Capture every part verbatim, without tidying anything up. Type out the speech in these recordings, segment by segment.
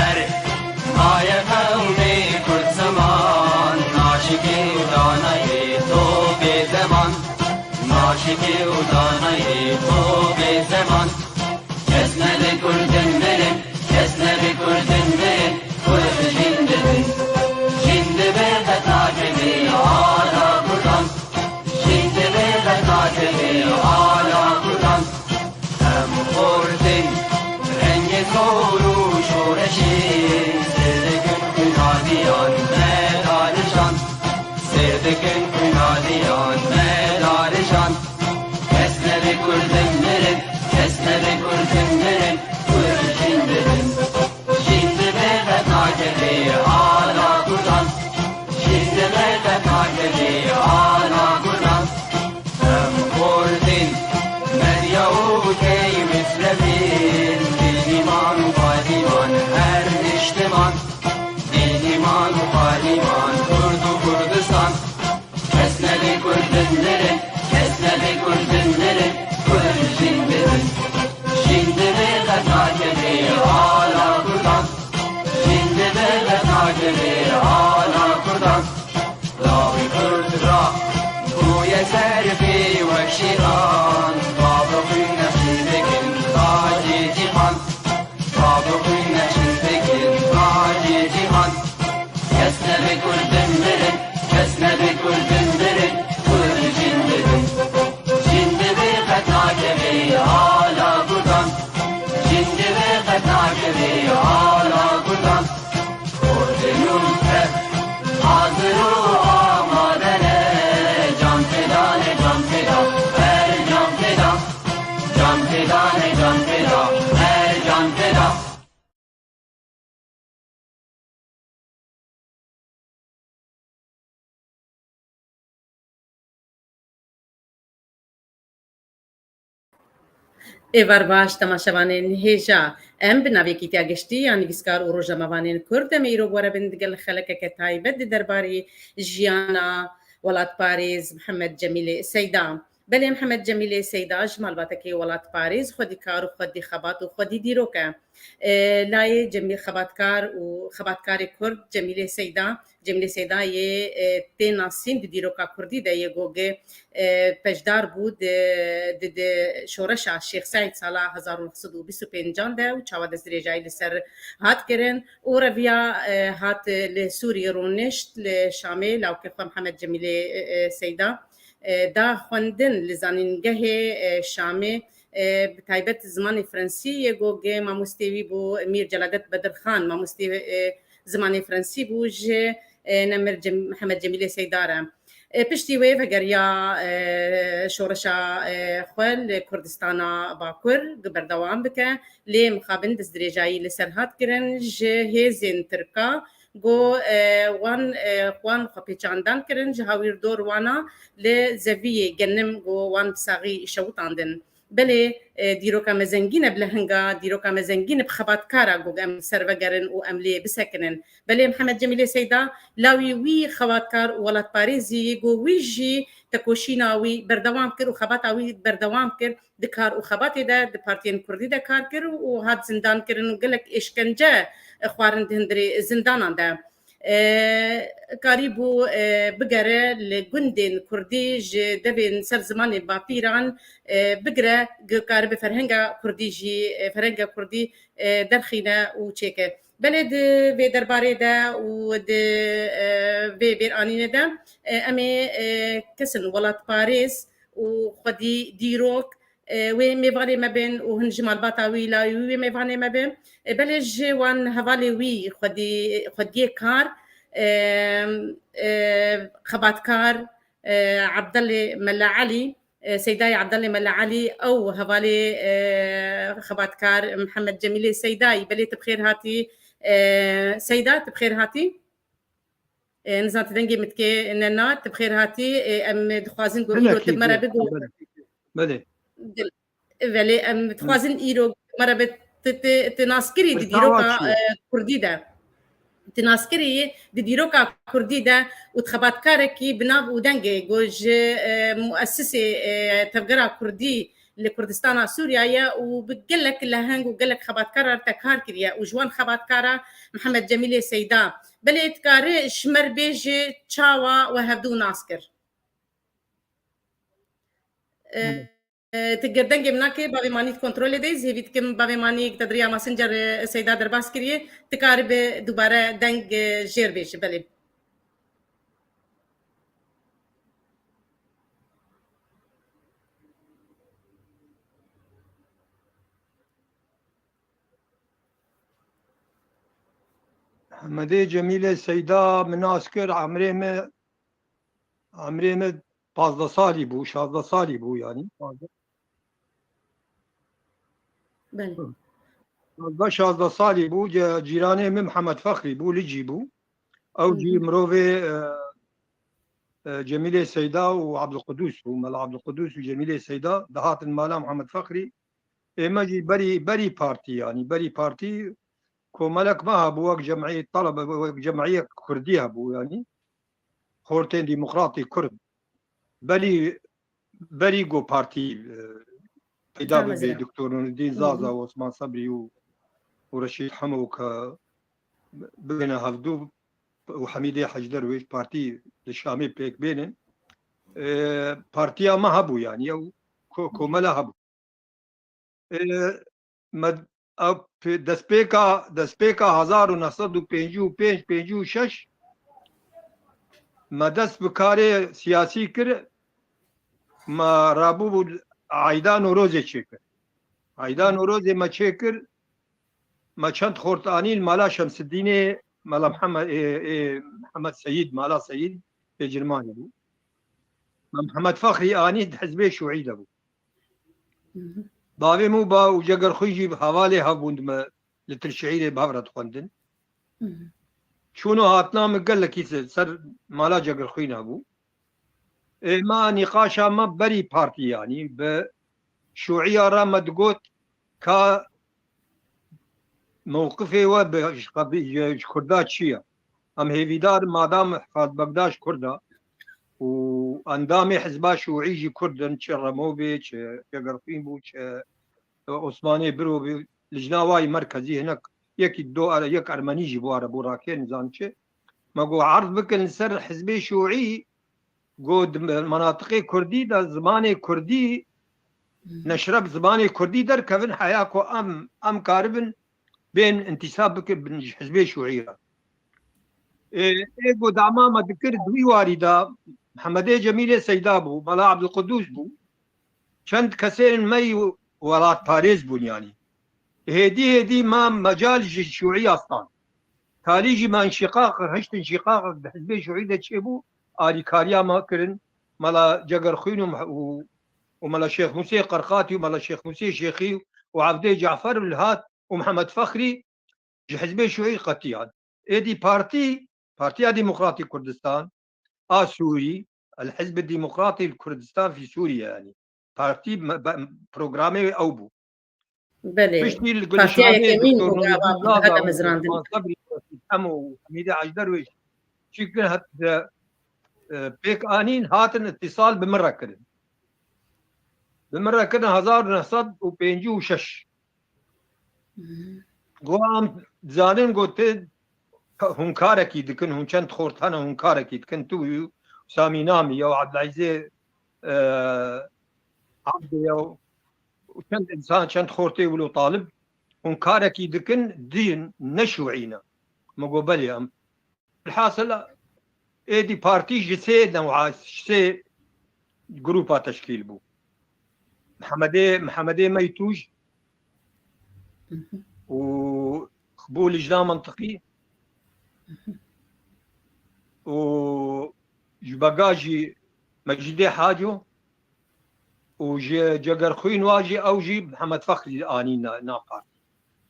Erê, maye qewmê Kurd ziman, naşikê û danayê to bê zeman. Naşikê û danayê to bê zeman. Kes nebe Kurdin mirin, kes nebe Kurdin mirin, Kurd jin dibin. Jin dibe qet nakeve ala Kurdan. Jin dibe qet nakeve ala Kurdan. Em xortin rengê sor û şoreşê, sêr dikin xwîna diyan me darijan. Sêr dikin xwîna diyan me darijan. Kes nebe Kurdin mirin, kes nebe Kurdin mirin, Kurd jin dibin. Jin dibe qet nakeve ala Kurdan. Jin dibe qet nakeve ala Kurdan. Em xortin medya û key mislevin, dîniman û padiman her niştiman. Dîniman û padiman Kurd û Kurdistan. Kes nebe Kurdin mirin, kes nebe Kurdin mirin, Kurd jin dibin. Jin dibe qet nakeve ala Kurdan. Jin dibe qet nakeve ala Kurdan. Lawê Kurd ra bûye serfê wek şêran. Bavê xwîn nexşîn dikin tacê cîhan. Bavê xwîn nexşîn dikin tacê cîhan. Kes nebe Kurdin mirin, kes nebe Kurdin mirin, Kurd jin dibin. Jin dibe qet nakeve ala Kurdan. Jin dibe qet nakeve ala Kurdan. Kurdin û Kurd hazir û amade ne. Can feda ne, can feda, her can feda. Can feda ne, can feda, her can feda. Êvar baş, temaşevanên hêja. Em bi navê Kîtya Giştî ya nivîskar û rojnamevanên Kurd em ê îro bi we re bin digel xelekeke taybet di derbarê jiyana welatparêz Mihemed Cemîlê Seyda. Belê, Mihemed Cemîlê Seyda ji malbatekê welatparêz, xwedî kar û xwedî xebat û xwedî dîrok e. E, layê Cemî-, xebatkar û xebatkarê Kurd Cemîlê Seyda, Cemîlê Seyda yê, e, tê nasîn di dîroka Kurdî de yê ku gi, e, beşdar bû di, di, di şoreşa Şêx Seîd sala hezar û neh sed û bîst û pêncan de û çawa destdirêjayî li ser hat kirin û reviya, e, hat li Sûriyê rûnişt li Şamê, lawkê xwe Mihemed Cemîlê, e, e, Seyda, e, da xwendin li zanîngehê, e, Şamê, e, bi taybet zimanê Frensî yê ku gi mamostê wî bû Mîr Celadet Bedirxan, mamostê, e, zimanê Frensî bû ji, e, Nemir Cem-, Mihemed Cemîlê Seyda re. E, piştî wê vegeriya, e, şoreşa, e, xwe li Kurdistana Bakur gi berdewam bike, lê mixabin destdirêjayî li ser hat kirin ji hêzên Tirka, ku, e, wan, e, wan xwepêçandan kirin, ji hawîrdor wana li zeviyê genim ku wan bi saxî şewitandin. Belê, e, dîroka me zengîn e bi lehinga, dîroka me zengîn e bi xebatkara ku em li ser vegerin û em lê bisekinin. Belê Mihemed Cemîlê Seyda, lawî wî xebatkar û welatparêzî ku wî jî tekoşîna wî berdewam kir û xebata wî berdewam kir, di kar û xebatê de di partiyên kurdî de kar kir û hat zindan kirin û gelek êşkence, e, xwarin di hundirê zindanan de. E, karîbû, e, bigere li gundên kurdî ji devên ser zimanê bapîran, e, bigire, gi-, karibe ferhenga kurdî jî, e, ferhenga kurdî, e, derxîne û çêke. Belê di vê derbarê de û di, e, vê bêranînê de, e, em ê, e, kesin welatparêz û xwedî dîrok, e, wê mêvanê me bên û hin ji malbata wî layî wî wê mêvanê me bin. E, belê ji wan hevalê wî xwedî, xwediyê kar, e, e, xebatkar, e, Abdelê Mela Elî, e, Seydayê Abdelê Mela Elî, ew hevalê, e, xebatkar Mihemed Cemîlê Seydayî. Belê tu bi xêr hatî, e, Seyda, tu bi xêr hatî. E, nizan tu dengê min dikê ne na, tu bi xêr hatî. E, em dixwazin ku îro tu me re bigû. Belê. Belê, em dixwazin îro me re bi tu, tu, tu naskirî di dîroka, e, kurdî de. Di naskirî di dîroka kurdî de û di xebatkarekî bi nav û dengê ku ji, e, muesisê, e, tevgera kurdî li Kurdistana Sûriya ye û bi gelek leheng û gelek xebatkaran re te kar kiriye û ji wan xebatkara Mihemed Cemîlê Seyda. Belê dikare ji me re bêje çawa we hevdû nas kir? E, Hı. E, tu ger dengê min nake, bavê Manî di kontrolê de, ez hêvî dikim bavê Manî te di riya Messenger, e, Seyda derbas kiriye, tu karibe dubare deng, e, jêr bêje, belê. Hemedê Cemîlê Seyda min nas kir, emrê me Emrê me pazdeh salî bû, şazdeh salî bû yanî. Belê. Pazdeh, şazdeh salî bû, ce-, cîranê min Mihemed Fexrî bû, li cî bû. Ew Hı cî hı. mirovê, e, e, Cemîlê Seyda û Abdulqudus bû. Mela Abdulqudus û Cemîlê Seyda dihatin mala Mihemed Fexrî. Ê me jî berî, berî partî yanî, berî partî komelek me hebû, wek cemî talebe, wek cemîyek kurdî hebû yanî. Xortên Demokratî Kurd. Berî, berî ku partî, e, peyda Tamam, bibe, Zira. Doktor Nûreddîn Hı hı. Zaza û Osman Sebrî û, û Reşîd Hemo ke bigihine hevdû û Hemîdê Hec Derwêş partî li Şamê pêk bênin. E, partiya me hebû yanî, ew ko-, Hı hı. komela hebû. E, me, ew pê-, destpêka, destpêka hezar û neh sed û pêncî û pênc, pêncî û şeş me dest bi karê siyasî kir, me rabûbû Eyda Newrozê çêkir. Eyda Newrozê me çêkir, me çend xort anîn mala Şemsidînê, mala Mihemed, ê, ê, Mihemed Seyîd, mala Seyîd, ê Cirmanê bû. Me Mihemed Fexrî anî di Hizbê Şûî de bû. Hı hı. Bavê min û ba û Cegerxwîn jî hevalê hev bûn di me li Til Şehîrê bi hev re dixwendin. Hı hı. Çûn û hatina min gelekî ser, ser mala Cegerxwîn hebû. Ê me nîqaşa me berî partî yanî bi şûîya re me digot ka mewqifê we bi, ji, ji Kurda çi ye? Em hêvîdar in, madam Fad Begda ji Kurd e û endamê hizba şûî jî Kurd in, çi Remo bê, çi Cegerxwîn bû, çi Osmanê Biro bê, lijna wayî merkezî hinek yekî do, yek ermenî jî bû, erebû rakê, nizan çi. Me got erd bikin li ser hizbê şûî, got di menatiqê kurdî de zimanê kurdî, Hı. neşre bi zimanê kurdî derkevin, heya ku em, em karibin bên întîsab bikin ji hizbê şûî re. Ê, ê ku dama me dikir di wî warî de Mihemedê Cemîlê Seyda bû, Mela Abdulqudûs bû. Çend kesên me yî welatparêz bûn yanî. Hêdî hêdî me mecal ji şûîya stand. Talî jî me înşîqaq, hiştin şîqaq di hizbê şûî de çêbû, alîkariya me kirin. Mela Cegerxwîn û, û, û Mela Şêx Mûsê Qerqatî û Mela Şêx Mûsê Şêxî û Evdê Cafer û li hat û Mihemed Fexrî ji hizbê şûî qetiyan. Êdî partî, Partiya Demokratî Kurdistan a Sûrî, El Hizb Demokratî Kurdistan fî Sûriye yanî. Partî me, be, programê wê ew bû. Belê. Piştî li Partiya Gulîşanê yekemîn Doktor bû gava Nûreddîn Zaza hate û mizrandin. Osman Sebrî û Reşîd Hemo û Hemîdê Ejder wê çi kirin hat, e, pêk anîn, hatin îtîsal bi min re kirin. Bi min re kirin hezar û neh sed û pêncî û şeş. Go em dizanin, go tê hûn karekî dikin, hûn çend xort hene hûn karekî dikin, tu û Samî Namî ya û Ebdilezîzê, e, Abdê ya û çend însan, çend xortê wilo Talib, hûn karekî dikin, din ne şûî ne. Min go belê em. Bilhasil êdî partî ji sê new'a, ji sê grûpa teşkîl bû. Mihemedê, Mihemedê Meytûj û bû lijna mintiqî û ji Bega jî Mecîdê Haco û ji Cegerxwîn wa jî ew jî Mihemed Fexrî anî na, na partî.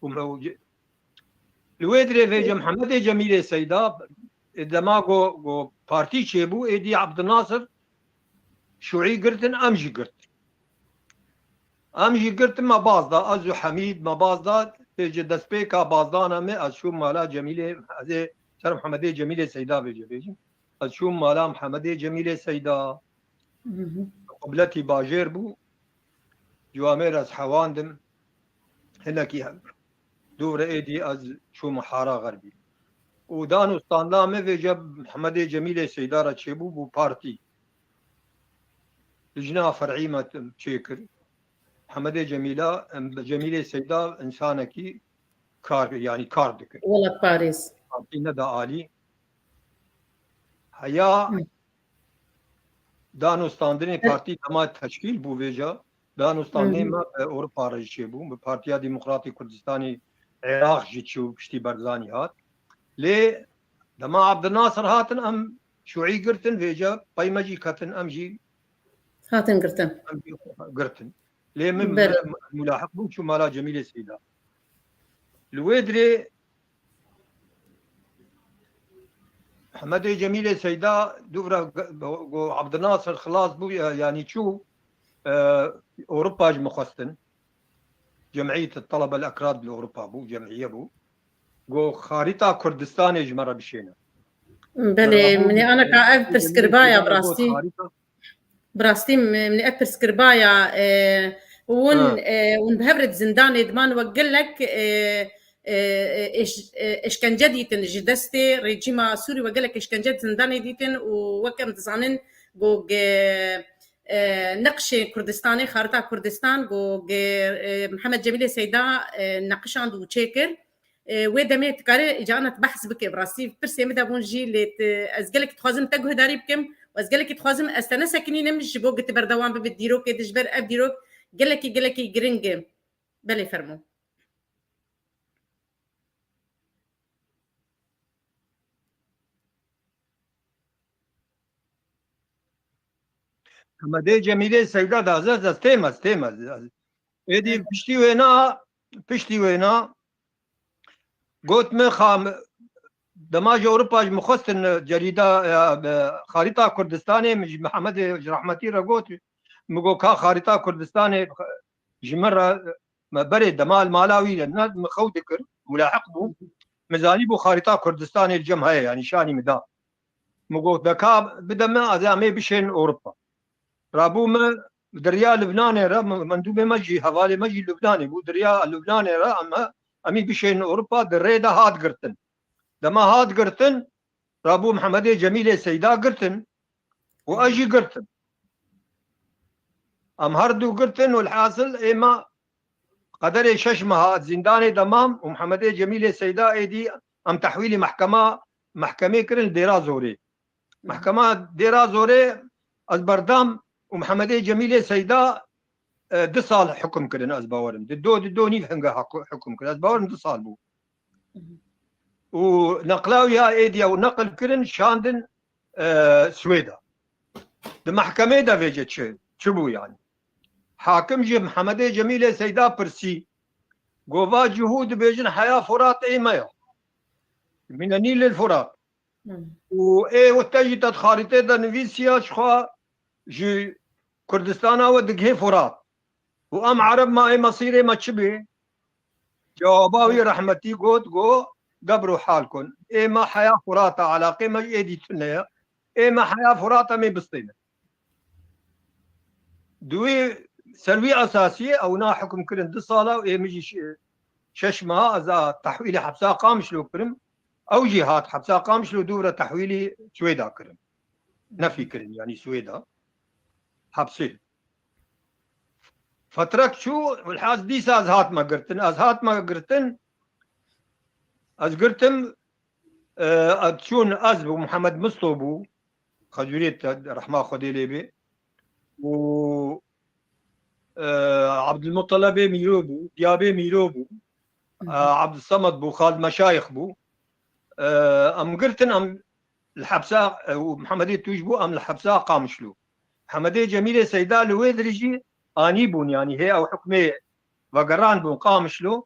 Û me, û ce-, Li wê dirê vêce Mihemedê Cemîlê Seyda, e, dema go, go partî çêbû, êdî Abdinasir şûî girtin, em jî girtin. Em jî girtin, me baz da, ez û Hemîd me baz da, vêce destpêka bazdana me, ez çûm mala Cemîlê, ez ê Ser Mihemedê Cemîlê Seyda vêce bêjim. Ez çûm mala Mihemedê Cemîlê Seyda. Qubletî bajêr bû. Ciwamêr ez hewandim. Hinekî dû re êdî ez çûm Hara Xerbî. Û dan û standa me vêce Mihemedê Cemîlê Seyda re çêbû, bû partî. Lijna fer'î me çêkir. Hemedê Cemîla, em, Cemîlê Seyda însanekî kar, yanî kar dikir. Welatparêz. Partî neda alî. Heya Hı. danûstandinê Hı. partî dema teşkîl bû vêca. Danûstandinê Hı hı. me bi Ewropa re jî çêbû. Bi Partiya Demokratî Kurdistanê Iraq jî çû piştî Barzanî hat. Lê dema Abdulnasir hatin em şûî girtin vêca. Pey me jî ketin em jî Hatin girtin. Em girtin. Lê min Belê. mulahiq bûm çû mala Cemîlê Seyda. Li wê dirê Hemedê Cemîlê Seyda dûvra go Abdinasir xilas bû, e, yanî çû, e, Ewropa ji min xwestin. Cemîyet Talebe el Ekrad li Ewropa bû, cemîye bû. Go xarîta Kurdistanê ji me re bişêne. Belê, Bera bû min ê aneka ev pirs kiribaya bi rastî. Xarîta Bi rastî min, min ev pirs kiribaya, e, hûn, Ha. e, hûn bi hev re di zindanê diman, we gelek, e, e, e, êş-, e, êşkence dîtin ji destê rejîma Sûrî, we gelek êşkence di zindanê dîtin û wek em dizanin, go ge, e, neqşê Kurdistanê, xarita Kurdistan, go ge, e, Mihemed Cemîlê Seyda, e, neqişand û çêkir. E, wê demê tu karî îcana tu behs bike. Bi rastî pirsê min de bûn jî, lê tu, ez gelekî dixwazim te guhdarî bikim û ez gelekî dixwazim ez te nesekinînim ji bo ku tu berdewam bibe dîrokê de, ji ber ev dîrok gelekî, gelekî giring e. Belê fermo. Hemedê Cemîlê Seyda da ez, ez têm ez, têm ez. Êdî piştî wêna, piştî wêna got min, xa-, dema ji Ewropa ji min xwestin cerîda, e, e, xarîta Kurdistanê, min ji Mihemedê ji rehmetî re got, min got, ka xarîta Kurdistanê ji min re, me berê dema li mala wî de ne, min xew dikir, mulahiq bû, min zanîbû xarîta Kurdistanê li cem heye, yanî şanî min da. Min got, de ka bide min, ez ê em ê bişên Ewropa. Rabû min, di riya Lubnanê re, min, mendûbê me jî, hevalê me jî Lubnanê bû, di riya Lubnanê re em, em ê bişên Ewropa, di rê de hat girtin. Dema hat girtin, rabû Mihemedê Cemîlê Seyda girtin û ez jî girtim. Em her du girtin û elhasil ê me qederê şeş meha zindanê de mam û Mihemedê Cemîlê Seyda êdî em tehwîlî mehkema, mehkemê kirin li Dêra Zorê. Mehkema Dêra Zorê ez berdam û Mihemedê Cemîlê Seyda, e, du sal hukm kirin, ez bawerim. Di do, di do nîv hinga haku-, hukm kirin. Ez bawerim du sal bû. Û neqla wî ya êdî ew neqil kirin, şandin, e, Swêda. Di mehkemê de vêce çi, çi bû yanî? Hakim ji Mihemedê Cemîlê Seyda pirsî, gova cihû dibêjin heya Furat ê me ya. Mîne Nîl il Furat. Hmm. Û ê wexte jî te di xarîtê de nivîsiya ji xwe ji Kurdistana we digihê Furat. Û em Ereb me, ê mesîrê me çi bê? Cewaba wî rehmetî got, got, debr û hal kun. Ê me heya Furat e, elaqê me ji êdî tune ye. Ê me heya Furat em ê bistêne. Di wî, ser wî esasiyê ew na hukm kirin du sala û ê min jî şe-, şeş meha ez a tehwîlê hepsa Qamişlo kirim. Ew jî hat hepsa Qamişlo, dû re tehwîlî Swêda kirin. Nefî kirin, yanî Swêda. Hepsê. Fetrek çû, wilhaz dîsa ez hatime girtin. Ez hatime girtin, ez girtim, e, ez çûn, ez bû, Mihemed Misto bû, Xecûrê te, rehma Xwedê lê bê. Û, e, Abdulmutalebê Mîro bû, Diyabê Mîro bû, Hı hı. e, Abdulsamed bû, Xalid Meşayix bû. E, em girtin, em li hepsa, e, û Mihemedê Tûj bû, em li hepsa Qamişlo. Mihemedê Cemîlê Seyda li wê dirê jî anî bûn, yanî hê ew hukmê vegeran bûn Qamişlo.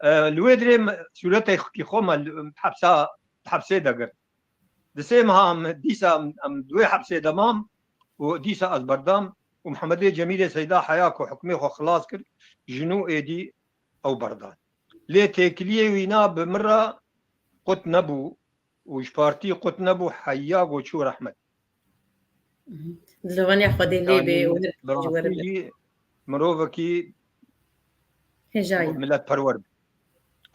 E, li wê dirê me sûretê xwe, xwe me li hepsa, hepsê de girt. Di sê meha em dîsa em, em di wê hepsê de mam û dîsa ez berdam û Mihemedê Cemîlê Seyda heya ku hukmê xwe xilas kir, ji nû êdî ew berdan. Lê têkiliyê wî na bi min re qut nebû û ji partî qut nebû, heya go çû rehmet. Dilovanîya Xwedê lê bê û her mirovekî hêjayî, miletperwer bû.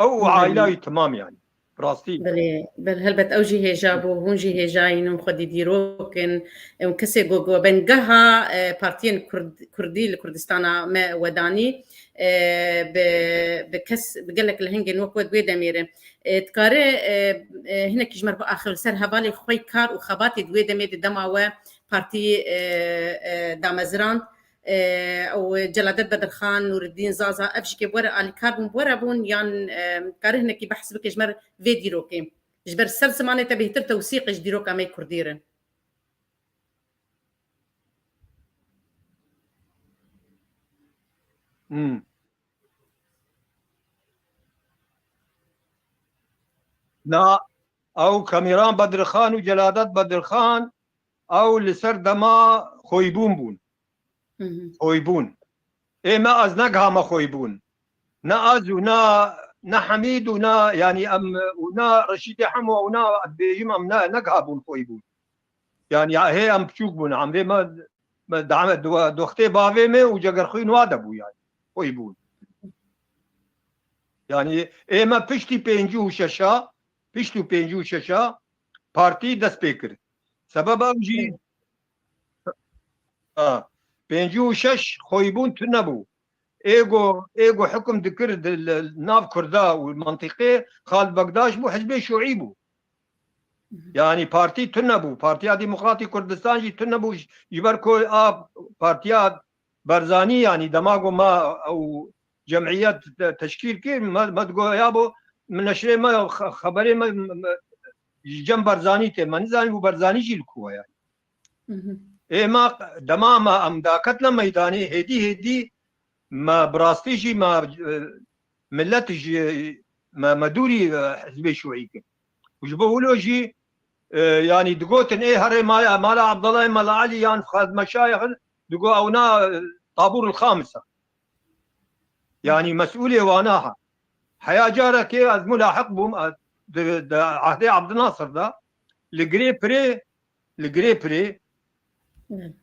Ew û aîla wî temam yanî. Rastî. Belê, belê, helbet ew jî hêja bû, hûn jî hêjayîn û xwedî dîrok in. Em kesê ku, ku bengeha, e, partiyên Kurd-, Kurdî li Kurdistana me wedanî, e, bi, bi kes, bi gelek lehengên wek we di wê demê re. E, dikare, e, e, hinekî ji me re biaxivin ser hevalê xwe kar û xebatê di wê demê di dema we partî, e, e, damezirand. E, ew Celadet Bedirxan, Nûreddîn Zaza, ev jî ke bi we re alîkar bûn, bi we re bûn, yan, e, dikare hinekî behs bike ji me re vê dîrokê? Ji ber ser zimanê te bêhtir tewsîqê ji dîroka me kurdî re. Hmm. Na, ew Kamîran Bedirxan û Celadet Bedirxan, ew li ser dema xoybûn bûn. Hı hı. Xoybûn. Ê me ez negihame xoybûn. Ne ez û ne, ne Hemîd û ne, yanî em û ne Reşîdê Hemo û ne ez bêjim em ne, negihabûn xoybûn. Yanî ya hê em piçûk bûn. Emrê me, me dame, do-, doxtê bavê me û cegerxwîn wa de bû yanî. Xoybûn. Yanî ê me piştî pêncî û şeşa, pişt û pêncî û şeşa partî dest pê kir. Sebeba ew jî, ha, pêncî û şeş xoybûn tune bû. Ê go, ê go hukm dikir di, li nav Kurda û mentiqê Xalid Bekdaş bû, hizbê şûî bû. Yanî partî tune bû. Partiya Demokratî Kurdistan jî tune bû. Ji, ji ber ku a partiya Barzanî, yanî dema ku me ew cemiyet te-, teşkîl kir, me, me digo ya bo, min neşrê me, xe-, xeberê me, me, me, ji cem Barzanî tê. Me nizanî bû Barzanî jî li ku ye yanî. Hı hı. Ê me dema me em daketine meydanê, hêdî hêdî me bi rastî jî me, e, millet ji me, me dûrî, e, hizbê şûî kir. Û ji bo wilo jî, e, yanî digotin, ê herê mala, mala Abdullah, mala Elî yan Xadmeşayixin, digo ew na, e, tabûr il xamisa. Yanî mesûlê wana ha. Heya carekê ez mulahiq bûm, e, di, di ehdê Abdinasir de, li girê pirê, li girê pirê, Hı.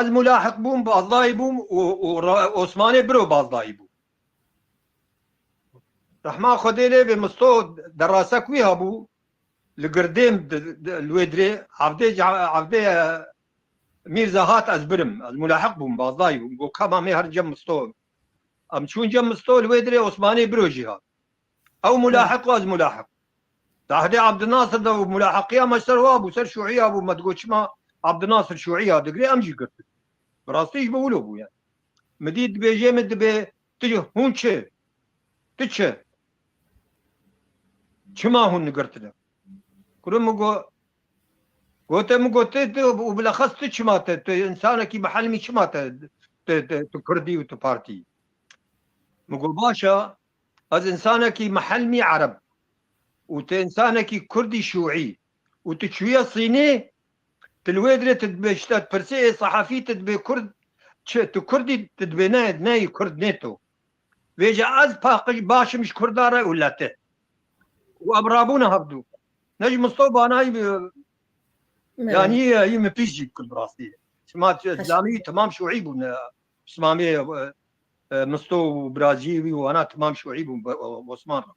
ez mulahiq bûm, bazdayî bûm û, û Ra-, Osmanê Biro bazdayî bû. Rehma Xwedê lê bê Misto derasek wî hebû, li girdêm di, di, li wê dirê, hevdê ca-, hevdê, e, Mîrza hat ez birim. Ez mulahiq bûm, bazdayî bûm. Got, "Kema me her cem Misto." Em çûn cem Misto, li wê dirê Osmanê Biro jî hat. Ew mulahiq û ez mulahiq. Di ehdê Abdinasir de û mulahiqiya me ser wa bû, ser şûiya bû, me digot, "Çima Abdinasir şûiya digre?" Em jî girtin. Bi rastî ji bo wilo bû yani. Min dît dibêje, min dibê, "Tu hûn çi? Tu çi? Çima hûn nigirtine?" Kuro min got, gote min got, "Tu, tu, û bilexas tu çima te, tu insanekî mihelmî çima te, tu, tu, tu kurdî û tu partî?" Min got, "Baş e, ez insanekî mihelmî ereb û tu insanekî kurdî şûî û tu çûye Sînê, tu li wê dirê tu dibê, işte, pirsê ê sehefî tu dibê kurd, çi, tu kurdî, tu dibê ne, neyî kurd, nê to." Vêce ez paqij baş im ji Kurda re û lete. Û em rabûne hevdû. Ne ji Misto banayî bi, Evet. yanî, yî min pîs jî kir bi rastî. Çima tu Heş- Îslamî temam şûî bûne. Pismamê, e, e, Misto û birazî wî û wana temam şûî bûn bi, e, Osman re.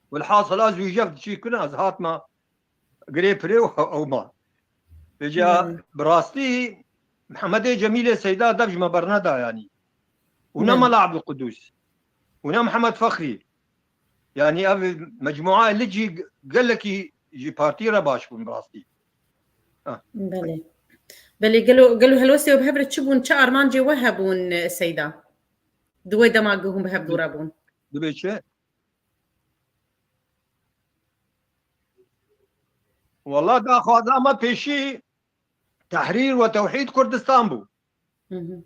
Welhasil ez wî jev çî kirin, ez hatma girê pirê û ew ma. Vêca Hmm. bi rastî Mihemedê Cemîlê Seyda dev ji me berneda yanî. Û ne Hmm. Mela Ebdulqudûs. Û ne Mihemed Fexrî. Yanî ev mecmûa li cî gelekî ji partî re baş bûn bi rastî. Ha. Belê. Belê, gelo, gelo helwestê we bi hev re çi bûn, çi armancê we hebûn, Seyda? Di wê dema ku hûn bi hev dû re bûn. Dibê çi? Wela daxwaza me pêşî tehrîr we tewhîd Kurdistan bû. Hı hı.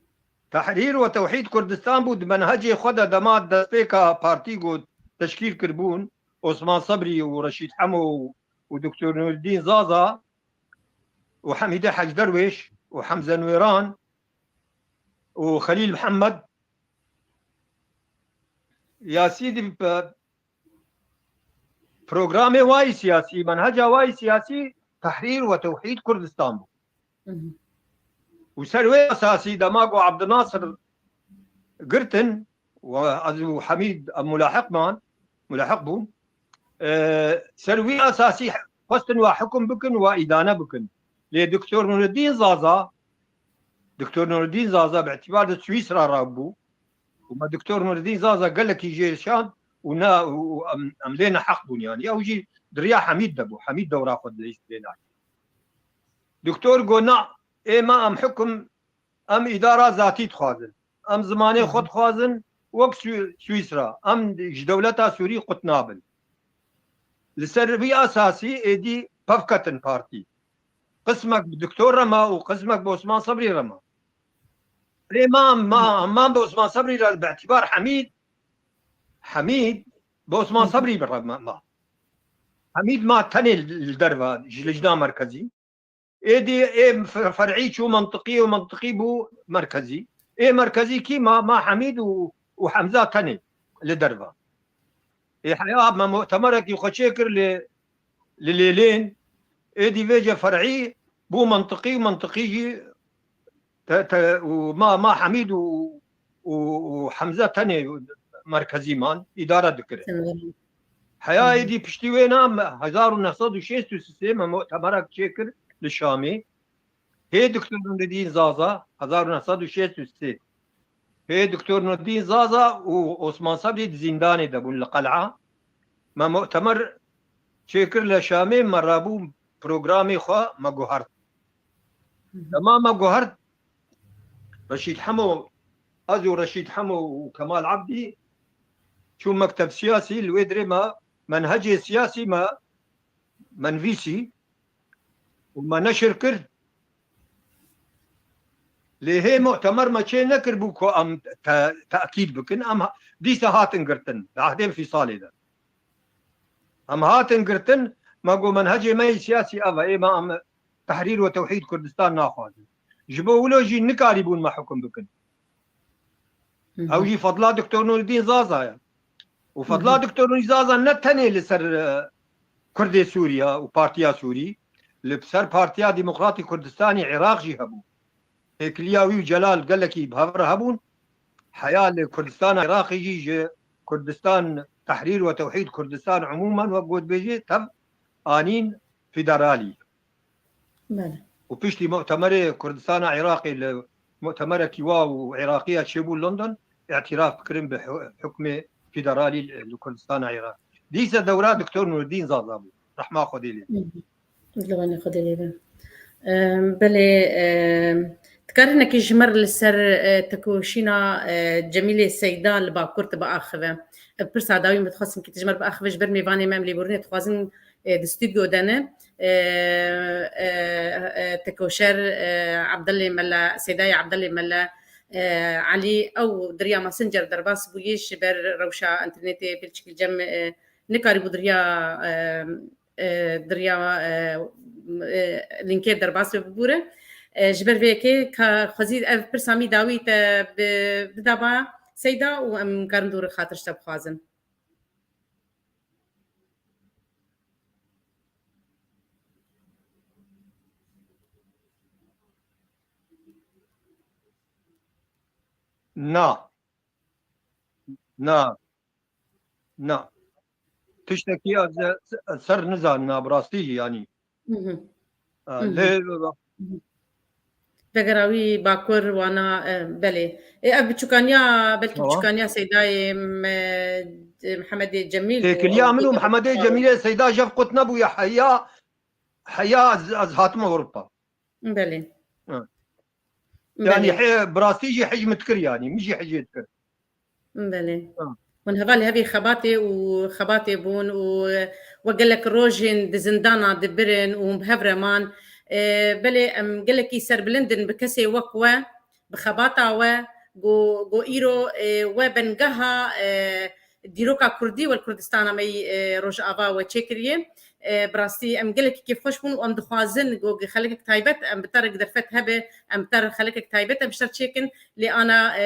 Tehrîr we tewhîd Kurdistan bû, di menhecê xwe de dema destpêka partî got teşkîl kiribûn, Osman Sebrî û Reşîd Hemo û, û Doktor Nûreddîn Zaza û Hemîde Hec Derwêş û Hemze Nûêran û Xelîl Mihemed, ya Sîdî, pe-, programê wayî siyasî, menheca wayî siyasî tehrîr we tewhîd Kurdistan bû. Û ser wê esasî dema ku Abdinasir girtin, û ez û Hemîd em mulahiq man, mulahiq bûn, e, ser wî esasî xwestin we hukm bikin, we îdane bikin. Lê Doktor Nureddîn Zaza, Doktor Nureddîn Zaza bi îtibar di Swîsra re bû û me Doktor Nureddîn Zaza gelekî jê şand û ne, û, û em, em lê neheq bûn, yanî ew jî di riya Hemîd de bû. Hemîd dewra xwe dileyîst lê nakir. Doktor got, na, ê me em hukm, em îdara zatî dixwazin. Em zimanê xwe dixwazin wek Swi-, Swîsra. Em ji dewleta Sûrî qut nabin. Li ser vî esasî êdî pevketin partî. Qismek bi Doktor re ma û qismek bi Osman Sebrî re ma. Lê ma, ma, ma bi Osman Sebrî re bi îtibar Hemîd, Hemîd bi Osman Sebrî re ma, ma. Hemîd ma tenê li derve ji lijna merkezî. Êdî ê f-, fer'î çû mentiqî û mentiqî bû merkezî. Ê merkezî kî ma, ma Hemîd û, û Hemza tenê li derve. Ê heya me mutemerekî xwe çêkir li, li Lêlên. Êdî vêce fer'î bû mentiqî û mentiqî jî te, te, û ma, ma Hemîd û, û, û Hemza tenê merkezî man, îdare dikirin. Heya êdî piştî wê na me hezar û neh sed û şêst û sê me mutemerek çêkir li Şamê. Hê Doktor Nureddîn Zaza, hezar û neh sed û şêst û sê. Hê Doktor Nureddîn Zaza û Osman Sebrî di zîndanê de bûn li qel'a. Me mutemer çêkir li Şamê, me rabû programê xwe me guhert. Dema me guhert, Reşîd Hemo, ez û Reşîd Hemo û Kemal Abdî çû mekteb siyasî, li wê dirê me menhecê siyasî me, me nivîsî û me neşir kir. Lê hê mutemer me çê nekir bû ku em te-, tekîd bikin. Em ha-, dîsa hatin girtin. Di ehdê Fîsalê de. Em hatin girtin, me got menhecê me yê siyasî ev e. Ê me em tehrîr û tewhîd Kurdistan naxwazin. Ji bo wilo jî nikarîbûn me hukm bikin. Ew jî fedla Doktor Nûreddîn Zaza ye. Û fedla Doktor Nûreddîn Zaza ne tenê li ser, e, Kurdê Sûriye û Partiya Sûrî, li ser Partiya Demokratî Kurdistanî Iraq jî hebû. Têkiliya wî û Celal gelekî bi hev re hebûn. Heya li Kurdistana Iraqê jî ji Kurdistan Tehrîr we Tewhîd Kurdistan umûmen wek gotbêjê tev anîn federalî. Belê. Û piştî mutemerê Kurdistana Iraqê li mutemerekî wa û Iraqiya çêbû London, îtiraf bikirin bi hu-, hukmê federalî li, li Kurdistana Iraq. Dîsa dewra Doktor Nûreddîn Zaza bû. Rehma Xwedê lê. Li wanê Xwedê lê be. Em, belê, em, dikare hinekî ji me re li ser, e, tekoşîna, e, Cemîlê Seyda li Bakur tu biaxive. Ev pirsa dawî min dixwestim kî tu ji me re biaxive, ji ber mêvanê me em lêborînê dixwazin, e, di stûdyo de ne. E, e, e, tekoşer, e, Abdulê Mele, Seydayê Abdulê Mele, e, Elî, ew di riya Messenger derbas bûyî ji ber rewşa înternetê belkî cem, e, nikarîbû di riya, e, e, di riya, e, e, lînkê derbas bibûre. E, ji ber vê yekê ka xwezî ev pirsa mî dawî te bi, bida ba Seyda û em karin dû re xatir ji te bixwazin. Na. Na. Na. Tiştekî ez, ez ser nizanim, na, bi rastî jî, yanî. Hı hı. E, Hı hı. lê Hı hı. Vegera wî Bakur, wana, e, belê. E, ev biçûkaniya, belkî Tamam. biçûkaniya Seydayê me-, e, Mihemedê Cemîl bû. Têkiliya Ew min û Mihemedê Cemîlê Seyda jev qut nebûye, heya, heya ez, ez hatime Ewropa. Belê. Ha. Yanî Belê. he, bi rastî jî hij min dikir yanî, min jî hijê dikir. Belê. Ha. Hûn hevalê hevî xebatê û xebatê bûn û we gelek rojên di zindana dibirin û hûn bi hev re man. E, belê em gelekî serbilind in bi kesê wek we, bi xebata we, go, go îro, e, we bengeha, e, dîroka Kurdî we li Kurdistana me yî, e, Rojava we çêkiriye. E, bi rastî em gelekî kêfxweş bûn û em dixwazin go xelekek taybet em bi te re derfet hebe, em bi te re xelekek taybet em ji te re çêkin. Lê ana, e,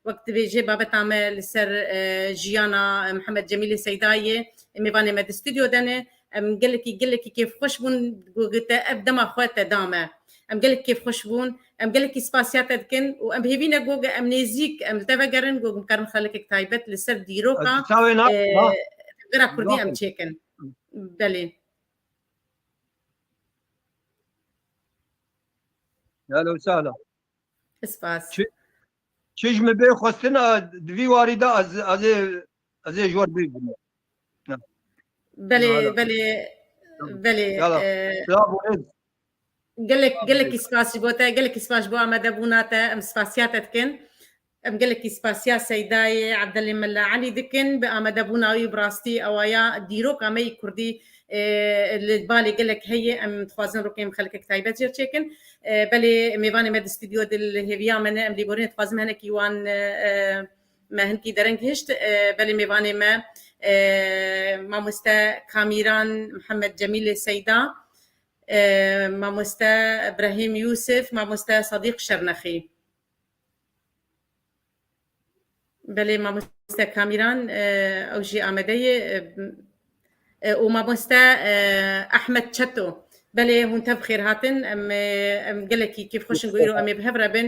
Wek dibêje babeta me li ser, e, jiyana, e, Mihemed Cemîlê Seyda ye. Mêvanê me di stûdyo de ne. Em gelekî, gelekî kêfxweş bûn ku te ev dema xwe te da me. Em gelek kêfxweş bûn. Em gelekî spasiya te dikin û em hêvî ne ku em nêzîk, em li te vegerin, ku em karin xelekek taybet li ser dîroka, Ez çavê na-, e, na-, Qira Kurdî em naxwin. çêkin. Belê. Ehlen we sehlen. Spas. Çi, çi ji min bê xwestin, a, di vî warî de ez, ez ê, ez ê ji we re bêjim. Belê, Yala. belê, Tamam. belê, Yala. e, Silav û rêz. Gelek, Silav û gelekî rêz. spas ji bo te, gelekî spas ji bo amadebûna te, em spasiya te dikin. Em gelekî spasiya Seydayê Ebdelê Mela Elî dikin, bi amadebûna wî bi rastî ewaya dîroka me yî kurdî, e, li balê gelek heye, em dixwazin rokê em xelkek taybet jê re çêkin. E, belê mêvanê me di stûdyo de li hêviya me ne, em lêborîne dixwazin hinekî wan, e, e, me hinkî dereng hişt. E, belê mêvanê me, e, mamoste Kamîran Mihemed Cemîlê Seyda, e, mamoste Brahîm Yûsif, mamoste Sedîq Şernexî. Belê, mamoste Kamîran, e, ew jî amade ye, e, e, û mamoste, e, Ehmed Çeto. Belê, hûn tev xêr hatin. Em, e, em gelekî kêfxweş in ku îro em ê bi hev re bin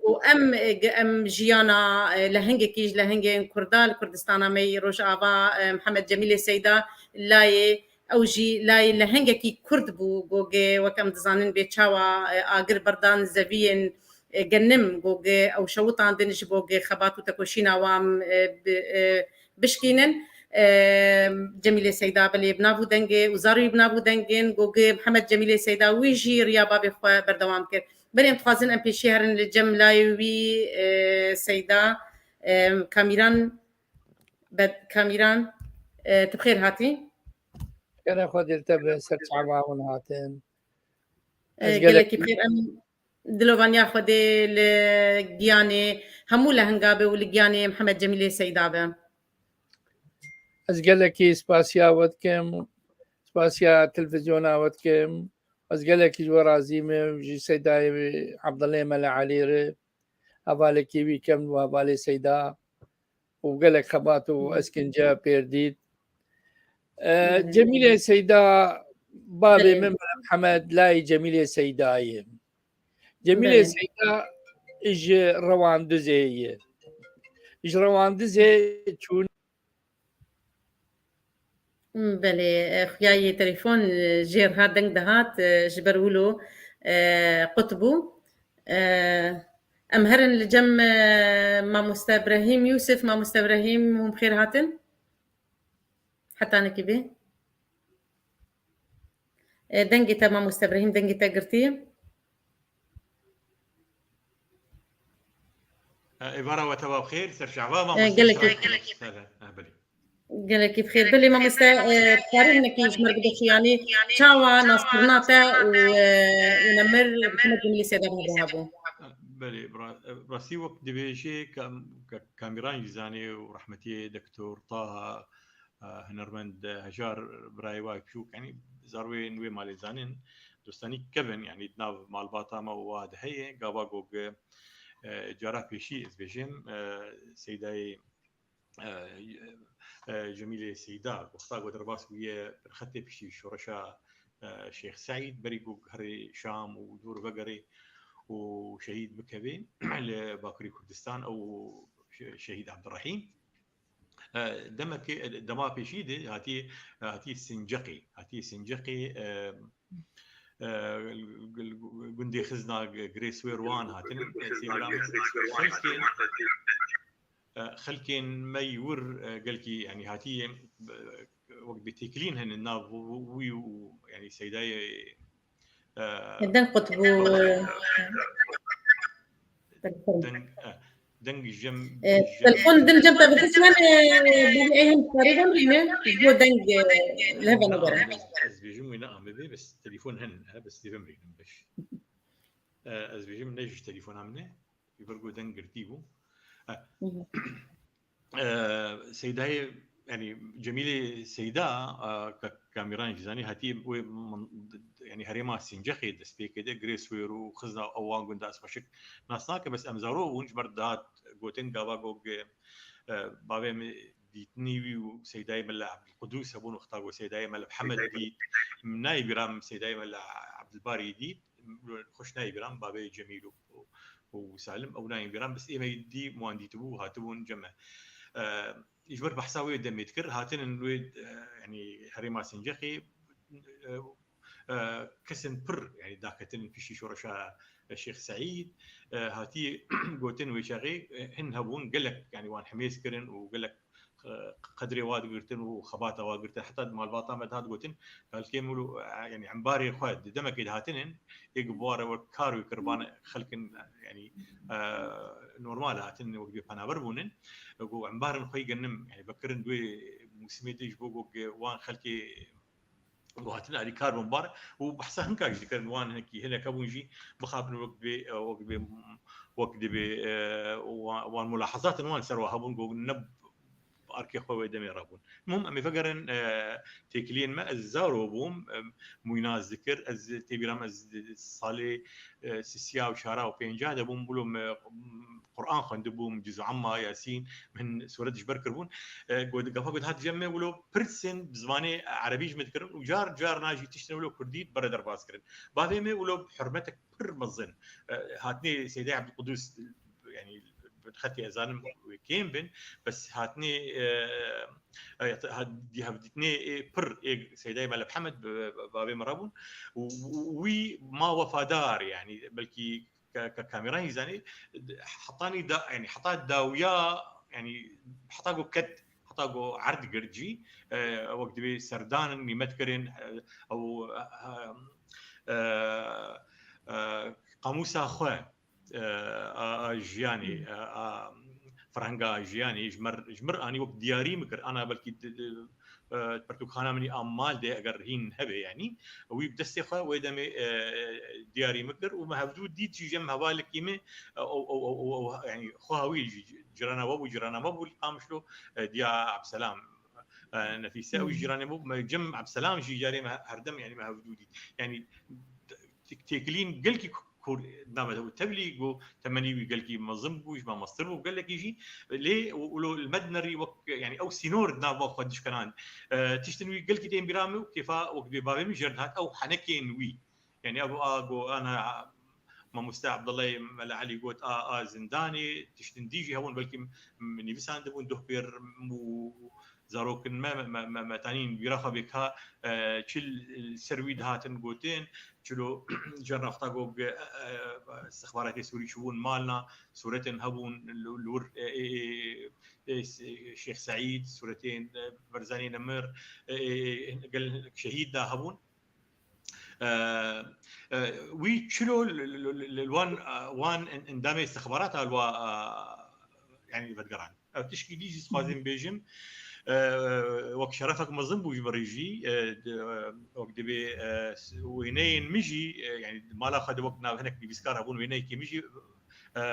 û em, e, ge-, em jiyana, e, lehengekî ji lehengên Kurda li Kurdistana me yî Rojava, e, Mihemed Cemîlê Seyda layê ew jî layê lehengekî Kurd bû, gogê wek em dizanin bê çawa, e, agir berdan zeviyên, e, genim, gogê ew şewitandin ji bo gê xebat û tekoşîna wan, e, bi, e, bişkînin. E, Cemîlê Seyda belê bi nav û dengê û zarî bi nav û dengên, gogê Mihemed Cemîlê Seyda wî jî riya bavê xwe berdewam kir. Belê em dixwazin em pêşî herin li cem layê wî, e, Seyda, e, Kamîran, Bed-, Kamîran, e, tu bi xêr hatî. Kere Xwedê li te be, ser çava hûn hatin. E, Ez gelek gelekî bi xêr em dilovaniya Xwedê li giyanê hemû lehinga be û li giyanê Mihemed Cemîlê Seyda be. Ez gelekî spasiya we dikim, spasiya televîzyona we dikim. Ez gelekî ji we razî me, ji Seydayê Ebdulê Mele Elî re, hevalekî wî kem û hevalê Seyda û gelek xebat û Hı hı. eskence pêr dît. E, Hı hı. Cemîlê Seyda, bavê Belê. min Mele Mihemed, layê Cemîlê Seyda ye. Cemîlê Belê. Seyda ji Rewandizê ye. Ji Rewandizê çûn. Belê, e, xuya yê telefon, e, jê re hat, deng dihat, e, ji ber wilo, e, qut bû. E, em herin li cem, e, mamoste Brahîm Yûsif. Mamoste Brahîm, hûn bi xêr hatin. Hetanekî bê. E, dengê te, mamoste Brahîm, dengê te girtî. E, êvara we teva bi xêr, ser çava, E, mamoste gelekî. Şahin. He, he, belê. Gelekî bi xêr. Belê, mamoste, e, dikarî hinekî ji me re bide, yanî çawa naskirina te û, e, û nemir Mihemed Cemîlê Seyda bi hev re hebû? Belê, bi ra-, bi rastî wek dibêjê Kam-, Ka-, Kamîran jî zanê û rehmetiyê Doktor Taha, e, hunermend, e, Hejar, birayê wa biçûk, yanî zarwên wê malê zanin, dostanî kevin, yanî di nav malbata me û wa de heye, gava gog, e, cara pêşî ez bêjim, e, Seydayê, e, e, Cemîlê Seyda, wexta ku derbas bûye, bi xetê piştî şoreşa, e, Şêx Seîd, berî ku herê Şam û dûr vegerê û şehîd bikevê li Bakurê Kurdistan, ew şe-, şehîd Abdurrahîm. E, demekê, e, dema pêşî de hatiye, e, hatiye Sinceqê, hatiye Sinceqê, e, e, gundê xizna Girêswêr wan hatinin, e, sêvira min, xelkê, e, xelkên me yî wir, e, gelkî, yanî hatiye, e, wek bê têkilîn hene nav wî û, yanî Seydayê, e, Deng qut bû. Deng, e, deng jem, E, jem telefon din cem te bixist, me, e, bavê ey hem dikarî vemrîne, ji bo deng, e, li hev negerin. Ez bêjim wê ne amedê, bes telefon hene, e, bes dê vemrînim beş. E, ez bêjim ne ji telefona min e. Ji ber ku deng girtî bû. E, Hı hı. e, Seydayê, yanî Cemîlê Seyda, e, Ka-, Kamîran jî zanî, hatiye wê min, yanî herêma Sîncexê dest pê kê de, Girêswêr û xizna ew wan gunda ez xweşik nas nake, bes em zarok bûn, ji ber dihat gotin gava go ge, e, bavê min dîtinî wî û Seydayê Mela Ebdulqudûs hebûn, wexta go Seydayê Mela Mihemed dît, min nayê bîra min Seydayê Mela Ebdulbarî dît, xweş nayê bîra min, bavê Cemîl û, û, û Salim, ew nayên bîra min, bes ê me dî, wan dîtibû, hatibûn cem me. E, ji ber behsa wê demê dikir, hatinin wê, e, yanî herêma Sincexê, e, e, kesên pir, yanî daketin piştî şoreşa Şêx Seîd, e, hatî gotin wê çaxê, e, hin hebûn gelek, yanî wan hemêz kirin û gelek, e, qedrê wa digirtin û xebata wa girtin. Heta di malbata me dihat gotin, kalkê min û, e, yanî embarê xwe di demekê dihatinin, ê ku bû re wek kar wê kirban xelkin, yanî, e, normal hatin wek bê penaber bûnin. Ku embarin xwe yî genim, yanî vekirin wê mûsimê de ji bo ku wan xelkê û hatin alîkar bûn bar û behsa hinka jî dikirin, wan hinekî hinek hebûn jî mixabin wek dibê, wek dibê, wek dibê, e, wan, wan mulahazatên wan ser wa hebûn ku ne arkê xwe wê demê rabûn. Mum em ê vegerin, e, têkiliyên me, ez zaro bûm, e, mûyna ez dikir, ez tê bîra min ez salê, e, sisiya û çara û pênca de bûm, wilo me, m, Quran xwendibûm, Cüz û Amma, Yasîn, min suret ji ber kiribûn. E, got, gafa got hat cem me, wilo pirsên bi zimanê erebî ji min dikirin û car, carna jî tiştên wilo kurdî bi re derbas kirin. Bavê me wilo bi hurmetek pir mezin, e, hatinê Seydê Ebdulqudus, yanî bi xetê ez zanim wê kêm bin, bes hatinê, e, e, hat-, di hevdîtinê ê pir ê Seydayê Mele Mihemed bi, bi, bavê min re bûn û, û, û wî ma wefadar, yanî belkî ke, ke kameran jî zanî, hetanî da, yanî heta dawiya, yanî heta ku ket, heta ku erd girt jî, e, wek dibê serdanin nîmet kirin, e, ew, e, e, e, qamûsa xwe, e, a, a jiyanê, e, a ferhenga jiyanê ji mir, ji mir anî wek diyarî min kir. Ana belkî di, di, e, pertûkxana min a mal de eger hîn hebe, yanî wî bi destê xwe wê demê, e, diyarî min kir û me hevdû dît jî cem hevalekî min, e, ew, ew, ew, ew, ew, yanî xweha wî jî cirana we bû, cirana me bû li Qamişlo, e, Diya Ebselam, e, Nefîse, ew jî ciranê bû, me cem Ebselam jî carê me herdem, yanî me hevdû dît. Yanî tê-, têkilîn gelkî ku-, kur-, name de bû. Tevlî ku temenî wî gelkî mezin bû, ji me mestir bû gelekî jî. Lê û, û lo li me dinerî wek, yanî ew sînor di nava xwe dişkenand. E, tiştin wî gelkî tên bîra min û kêfa wek dibê bavê min jêr dihat ew henekên wî. Yanî ev a ku ana Mamoste Abdullahê Mele Elî got a, a zindanê, tiştin dî jî hebûn, belkî m-, nivîsandibûn, doh pêr û zarokên me, me, me, me tanîn bîra xwe bê ka, e, çi li ser wî dihatin gotin, çilo jen rexta got, e, e, istixbaratê Sûrî çûbûn malna, sûretên hebûn li, li wir, e, e, e, e, Şêx Seîd, sûretên, e, Berzanî Nemir, e, e, e, gel şehîd da hebûn. E, e, wî çilo li, li, li, li wan, e, wan en-, endamê istixbarata li wa, e, yanî vedigirand. Ev tişkî dî jî dixwazim bêjim, e, wek şerefek mezin bû ji min re jî, e, di, e, wek dibê, e, s-, wêneyên min jî, e, yanî mala xwe de wek nav hinek nivîskar hebûn, wêneyekî min jî, e,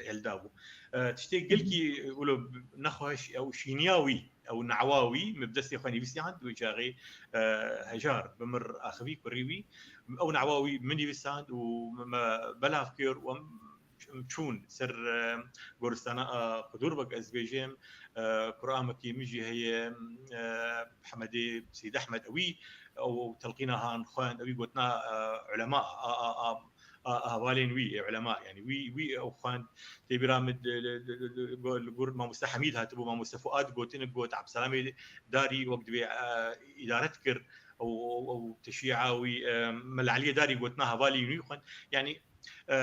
hildabû. E, tiştê gelkî wilo nexweş ew şîniya wî, ew newa wî, min bi destê xwe nivîsiyand, wê çaxê, e, hejar bi mir axivî kurî wî. Ew newa wî min nivîsand û me belav kir û em çûn ser, e, goristana, e, Qudur, wek ez bêjim, e, Quramekî min jî heye, e, Hemedê Seyd Ehmed, ewî, ew telqîna han xwend, ewî gotina, e, ulema, a, a, a, a, hevalên wî, ê ulema, yanî wî, wî ew xwend, tê bîra min, li, li, li, li, li, li gor Mamoste Hemîd hatibû, Mamoste Fuad gotin, got, Ebselamê Darî wek dibê, e, îdare dikir, ew, ew, ew teşîa wî, e, Mela Eliyê Darî gotina hevalî wî xwend. Yanî, e,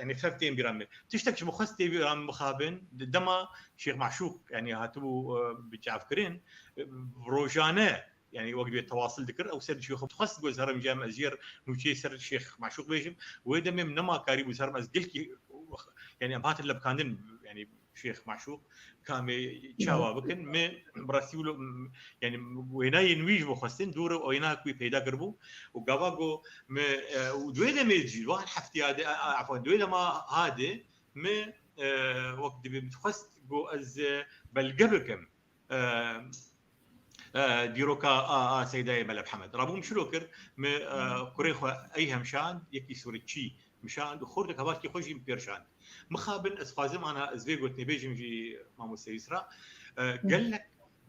yanî fev tên bîra min. Tiştek ji min xwest tê bîra min bixabin, di dema Şêx Maşûq, yanî hatibû, e, bi çavkirin, e, rojane, yanî wek dibê tewasil dikir, ew ser dişî xwe dixwest, got, herim cem ez jêr nûçeyê ser Şêx Maşûq bêjim. Wê demê min nema karî bû, herim ez gelkî, yanî em hatin lepkandin, yanî Şêx Maşûq, kamê çawa bikin, me bi rastî wilo, m-, yanî wênayên wî ji bo xwestin, dûr wêna ku wî peyda kiribû û gava ku me, e, û di wê demê jî, wan heftiya de, a, a, efwan, di wê dema ha de, me, e, wek dibê min dixwest ku ez, e, belge bikim, e, e, dîroka a, a Seydayê Mele Mihemed. Rabûm çilo kir, me, e, kurê xwe Eyhem şand, yekî sûretçî min şand û xortek hevalkî xwe jî min pêr şand. Mixabin ez xwazim ana ez vê gotinê bêjim jî mamoste Yusra. E, gelek,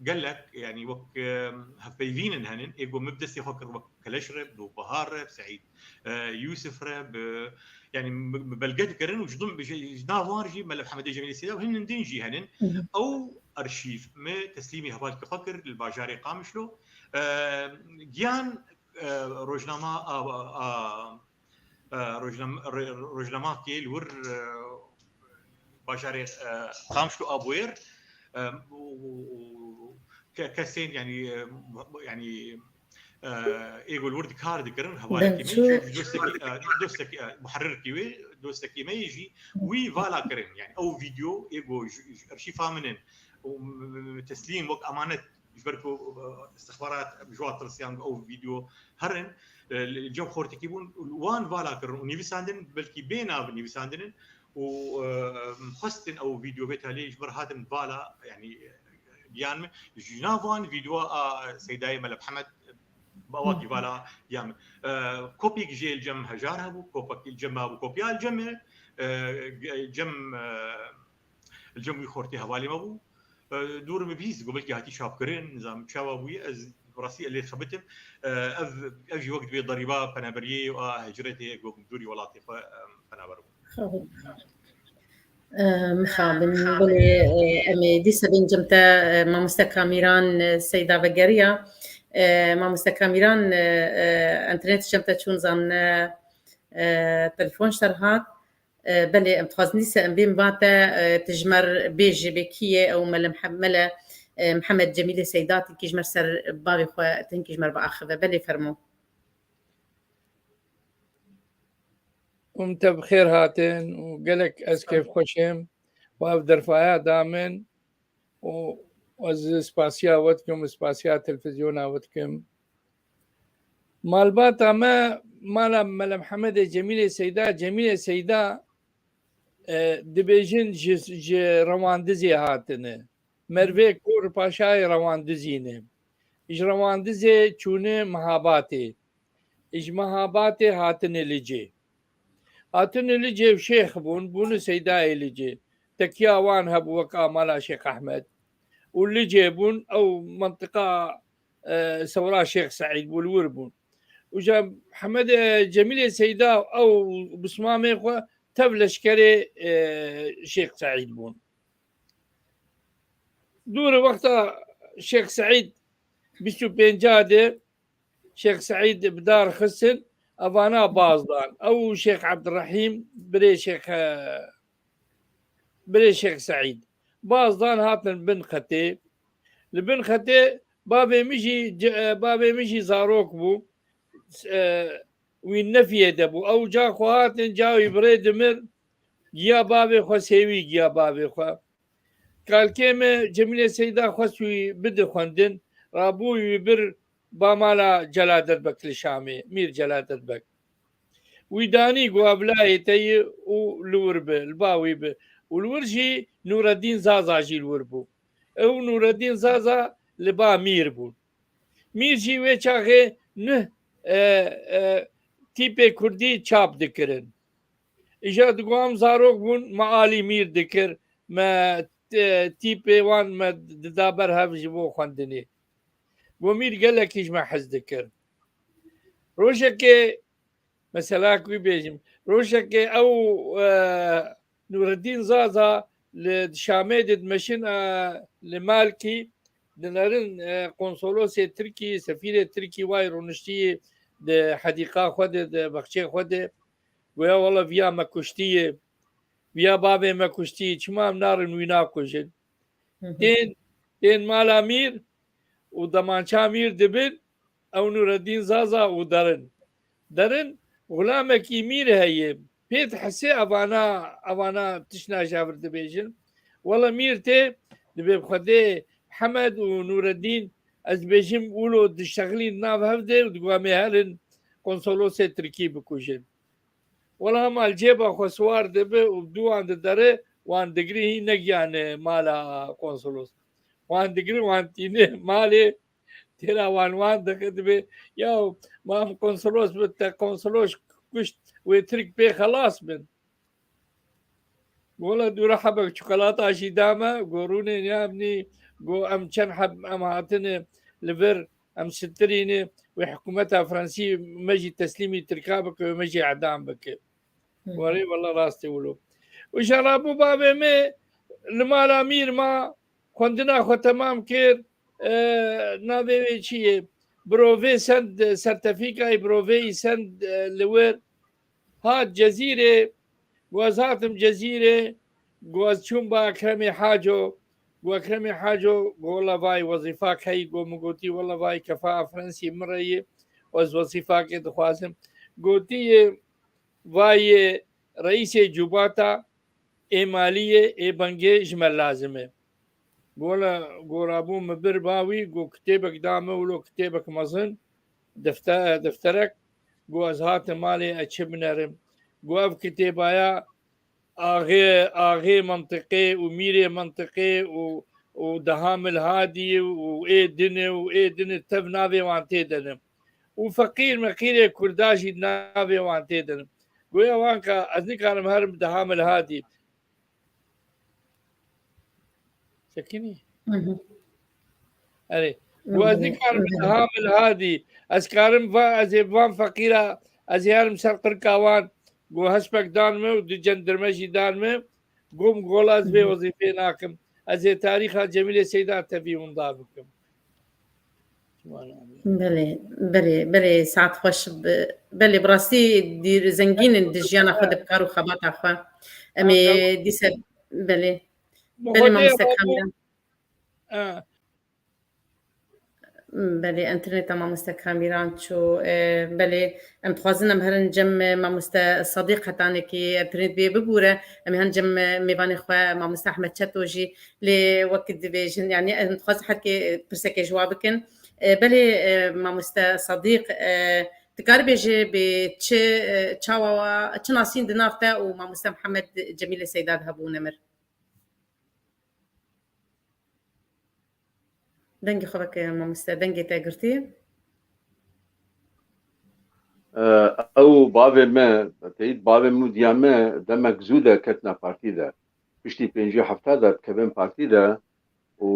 gelek, yani wek, e, hevpeyvînin henin, ê ku min bi destê xwe kir wek Keleş re, bi Nûrbihar re, bi Seîd, e, Yûsif re, bi, yani bi, bi belge dikirin û ji dum-, ji, ji nav wan jî Mele Mihemedê Cemîlê Seyda û hinin din jî henin. Ew arşîv min teslîmî hevalkê xwe kir li bajarê Qamişlo. E, giyan, e, rojnama, a, a, e, rojnam-, re-, rojnamakê li wir, e, bajarê, e, Qamişlo a bûyer, e, û, û, û ke-, kesên, yani, e, yani, e, ê ku li wir dikar dikirin, hevalekî me jî, dostekî, e, dostekî, e, muherrirkî wê, dostekî me yê jî wî vala kirin. Yani ew vîdeo ê ku ji, ji arşîfa min in û m-, m-, m-, teslîm wek emanet ji ber ku, e, istixbarat ji wan tirsiyan ew vîdeo herin, e, li cem xortekî bûn, wan vala kirin û nivîsandin, belkî bê nav nivîsandin in û, e, xwestin ew vîdeo bête lê ji ber hatin vala, yani, e, giyan min, ji nav wan vîdeo a Seydayê Mele Mihemed, bi awakî vala giyan min. E, kopyek jê li cem hejar hebû, kopyek li cem me hebû, kopya li cem me, e, cem, e, li cem wî xortê hevalê me bû. E, dûr min bihîst, got belkî hatî çapkirin, nizam çawa bûye, ez rastî ez lê xebitim. E, ev, ev jî wek divê derîba penaberiyê û a hicretê, got dûrî welatê xwe, e, penaber bû. E, mixabin, belê, e, em ê dîsa bên cem te, e, mamoste Kamîran, e, Seyda vegeriya. E, mamoste Kamîran, e, e, înternet cem te çûn zan, e, e, telefon ji te re hat. E, belê, em dixwazin dîsa em bên ba te, e, tu ji me re bêjî bê kî ye ew Mele Mihe-, Mele, e, Mihemed Cemîlê Seyda, tu kî ji me re ser bavê xwe, tu hinkî ji me re biaxive. Belê, fermo. Hûn te bi xêr hatin û gelek ez kêfxweş im û ev derfaya da min û ez spasiya we dikim û spasiya televîzyona we dikim. Malbata me, mala Mele Mihemedê Cemîlê Seyda, Cemîlê Seyda, e, dibêjin ji, ji Rewandizê hatine. Mervê Kur Paşayê Rewandizî ne. Ji Rewandizê çûne Mehabatê. Ji Mehabatê hatine Licê. Hatine Licê û şêx bûn, bûne Seydayê Licê. Tekiya wan hebû weka mala Şêx Ehmed. Û Licê bûn, ew mentiqa, e, sewra Şêx Seîd bû, li wir bûn. Û ja Hemed, e, Cemîlê Seyda ew bismamê xwe tev leşkerê, e, Şêx Seîd bûn. Dûrê wexta Şêx Seîd bîst û pênca de Şêx Seîd bi dar xistin, evana baz dan. Ew û Şêx Ebdirehîm birê Şêx, e, birê Şêx Seîd. Baz dan hatin bin xetê. Li bin xetê bavê min jî, e, bavê min jî zarok bû. E, wî nefiyê de bû. Ew ca xwe hatin, ca wî birê dimir. Giya bavê xwe sêwî, giya bavê xwe. Kalkê me Cemîlê Seyda xwest wî bide xwendin, rabû wî bir ba mala Celadet Bek li Şamê, Mîr Celadet Bek. Wî danî got, "Evlayê te ye û li wir bi, li ba wî bi." Û li wir jî Nûreddîn Zaza jî li wir bû. Ew Nûreddîn Zaza li ba Mîr bûn. Mîr jî wê çaxê nuh, e, e, tîpê kurdî çap dikirin. Îja digot, em zarok bûn, me alî Mîr dikir, me, e, tîpê wan me dida ber hev ji bo xwendinê. Got, Mîr gelekî ji me hez dikir. Rojekê, mesela ku bêjim, rojekê ew, e, Nûreddîn Zaza li Şamê de dimeşin, e, li Malkî, dinerin, e, konsolosê Tirkî, sefîrê Tirkî way rûniştiyê di hedîqa xwe de, di baxçeyê xwe de. Goya, "Wela viya me kuştiye, viya bavê me kuştiye, çima em narin wî nakujin?" Hı hı. Tên, tên mala Mîr û demança Mîr dibin, ew Nûreddîn Zaza û derin. Derin, xulamekî Mîr heye, pê dihesê evana, evana tişt naja vir dibêjin. Wela Mîr tê, dibê bi Xwedê Hemed û Nûreddîn, ez dibêjim, wilo dişexilîn nav hev de û digo, "Em ê herin konsolosê Tirkî bikujin." Wela hema li cêba xwe siwar dibe û bi dû wan didere, wan digirî hîn negiyane mala konsolos. Wan digirî, wan tîne malê, têra wan, wan dike, dibê, "Ya, ma em konsolos bi te konsolos kuşt, wê Tirk pê xelas bin." Wala dûra hebek çikolata jî da me, go rûnê niyabnî, go em çend heb em hatine li vir, em sitirîne wê hikûmeta Fransî me jî teslîmî Tirka bike, wê me jî edam bike. Hı hı. Werê wala rastê wilo. Û jara bû bavê me li mala mîr ma, xwendina xwe temam kir, e, navê wê çi ye? Birovê send, sertefîkayê biroveyî send, e, li wir. Hat Cezîrê, gu ez hatim Cezîrê, gu ez çûm ba Ekremê Haco, gu Ekremê Haco, gu wela vay wezîfak heyî, gu min gotî, wela vay kefa Fransî min re yê, ez wezîfakê dixwazim. Gotî yê, vay yê reîsê cûbata, ê maliyê, ê bengê ji me lazim e. Gola, gorabû min bir ba wî, got kitêbek da min, wilo kitêbek mezin, defte-, defterek, got ez hatim malê, ez çi binerim? Got ev kitêbaya axê, axê mentiqê û mîrê mentiqê û, û deha milhadî û ê dinê û ê dinê tev navê wan tê de ne. Û feqîr meqîrê kurda jî navê wan tê de ne. Goya wan ka ez nikarim herim deha milhadî. Sekinî. Hı hı. Erê. Gu ez nikarim daha min hadî. Ez karim va, ez ê van feqîra, ez ê herim ser qirka wan. Gu hespek dan me û du cendirme jî dan me. Gom gola ez vê wezîfê nakim. Ez ê tarîxa Cemîlê Seyda tevî winda bikim. Belê, belê, belê, saet xweş bi, belê, bi rastî dîr zengîn in di jiyana xwe de bi kar û xebata xwe. Em ê dîse, belê. Belê, mamoste Kamîran. Belê, înterneta mamoste Kamîran çû. E, belê, em dixwazin em herin cem, e, mamoste Sadîq hetanekî înternetê bibûre. Em ê herin cem, e, mêvanê xwe mamoste Ehmed Çeto jî. Lê wek dibêjin, yanî em dixwazin her kê, e, pirsekê ji wa bikin. E, belê, e, mamoste Sadîq, e, dikaribêje bi çi, e, çawa wa, çi nasîn di nav te û mamoste Mihemed Cemîlê Seyda de hebû nemir? Dengê xwe veke mamoste, dengê te girtî? E, ew bavê me, teyîd bavê min û diya me demek zû de ketina partî de. Piştî pêncî hefta de dikevin partî de û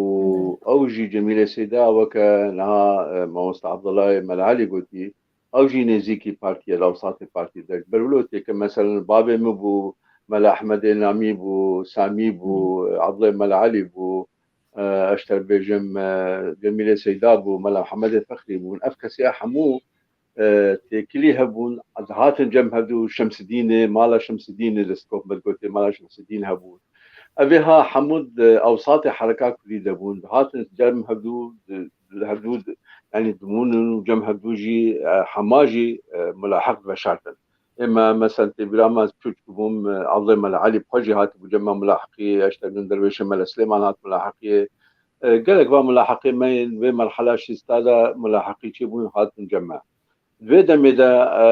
ew jî Cemîlê Seyda weke niha, e, mamoste Abdullahê Melaelî gotî, ew jî nêzîkî partiyê de, ewsatê partî de. Ji ber wilo têke, meselen, bavê min bû, Mela Ehmedê Namî bû, Samî bû, Abdulê Mela Elî bû, e, ez ji te bêjim, e, Cemîlê Seyda bû, Mela Mihemedê Fexrî bûn. Ev kesê hemû, e, têkilî hebûn, dihatin cem hevdû Şemsidînê, mala Şemsidînê, destkof me digotê mala Şemsidîn hebûn. Evê ha hemû di ewsatê hereka kurdî de bûn. Dihatin cem hevdû, di, di hevdû, di, yanî dimûnin û cem hevdû jî, e, hema jî, e, mulaheq diveşartin. Ê me, mesel, tê bîra me, ez piçûçik bûm, e, Abdulê Mela Elî bi xwe jî hatibû cem me mulaheqiyê, ez ji te bêjim dervêşê Mela Silêman hat mulaheqiyê. E, gelek va mulaheqê me yên vê merhela şêsta de mulaheqî çêbûn hatin cem me. Di vê demê de, e,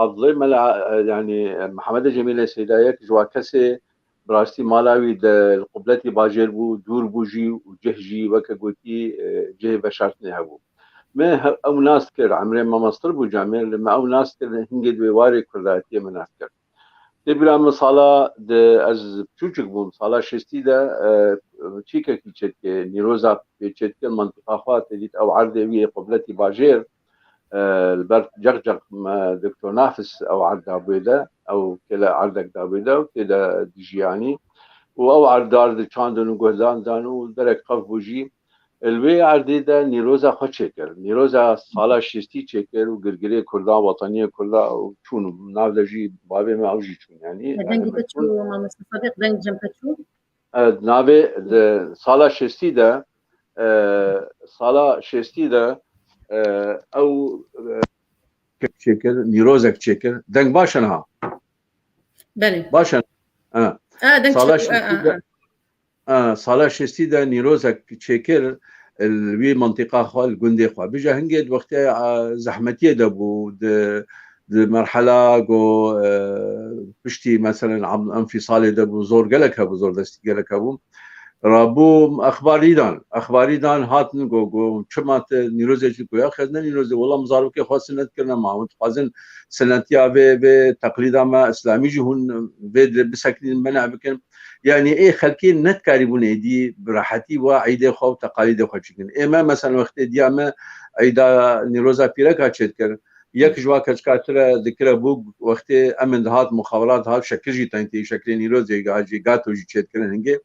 Abdulê Mela, e, yanî, e, Mihemedê Cemîlê Seyda yek ji wa kesê bi rastî mala wî di li qubletî bajêr bû, dûr bû jî û cih jî weke gotî, e, cihê veşartinê hebû. Me he-, ew nas dikir, emrê me mestir bû camêr, lê me ew nas dikir, hingê di wê warê kurdatiyê me nas dikir. Tê bîra min sala di, ez piçûçik bûm, sala şêstî de, e, çîkekî çêdike, nîroza pê çêdike, mentiqa xwe tê dît ew erdê wî yê qubletî bajêr, e, li ber Ceqceq me Doktor Nafis ew erd dabûyê de, ew kêle erdek dabûyê de, ew tê de dijiyanî. Û ew erd dar diçandin û guhdan dan û derek qef bû jî. Li wê erdê de nîroza xwe çêkir. Nîroza sala şêstî çêkir û girgirê Kurdan, wetaniyê Kurda û çûn û nav de jî bavê me ew jî çûn. Yanî, e, dengê te çû, mamoste Sadiq, deng cem te çû? E, navê, di sala şêstî de, e, sala şêstî de, e, ew, e, çêkir, nîrozek çêkir. Deng baş e niha? Belê. Baş e. Ha. E, deng sala çêkir, şêstî e, e, de, e. E, sala şêstî de nîrozek çêkir, li wî mentiqa xwe, li gundê xwe. Bija hingê di wextê, e, zehmetiyê de bû, di, di merhela go, e, piştî, meselen, am-, enfîsalê de bû, zor gelek hebû, zor destî gelek hebû. Rabû exbarî dan. Exbarî dan hatin go, go çima te nîrozê jî goya xezne nîrozê. Wela min zarokê xwe sinet kirine, ma hûn dixwazin sinetiya vê, vê teqlîda me îslamî jî hûn vê dire bisekinin, mena bikin. Yanî ê xelkê nedikarîbûn êdî bi rehetî wa eydê xwe û teqalîdê xwe çêkin. Ê me mesela wextê diya me eyda nîroza pîreka çêdikir. Yek ji wa keçika tire dikire bû, wextê emin dihat, muxawerat dihat, şekil jî tayîn tê, şekilê nîrozê ga jî gato jî çêdikirin hingê.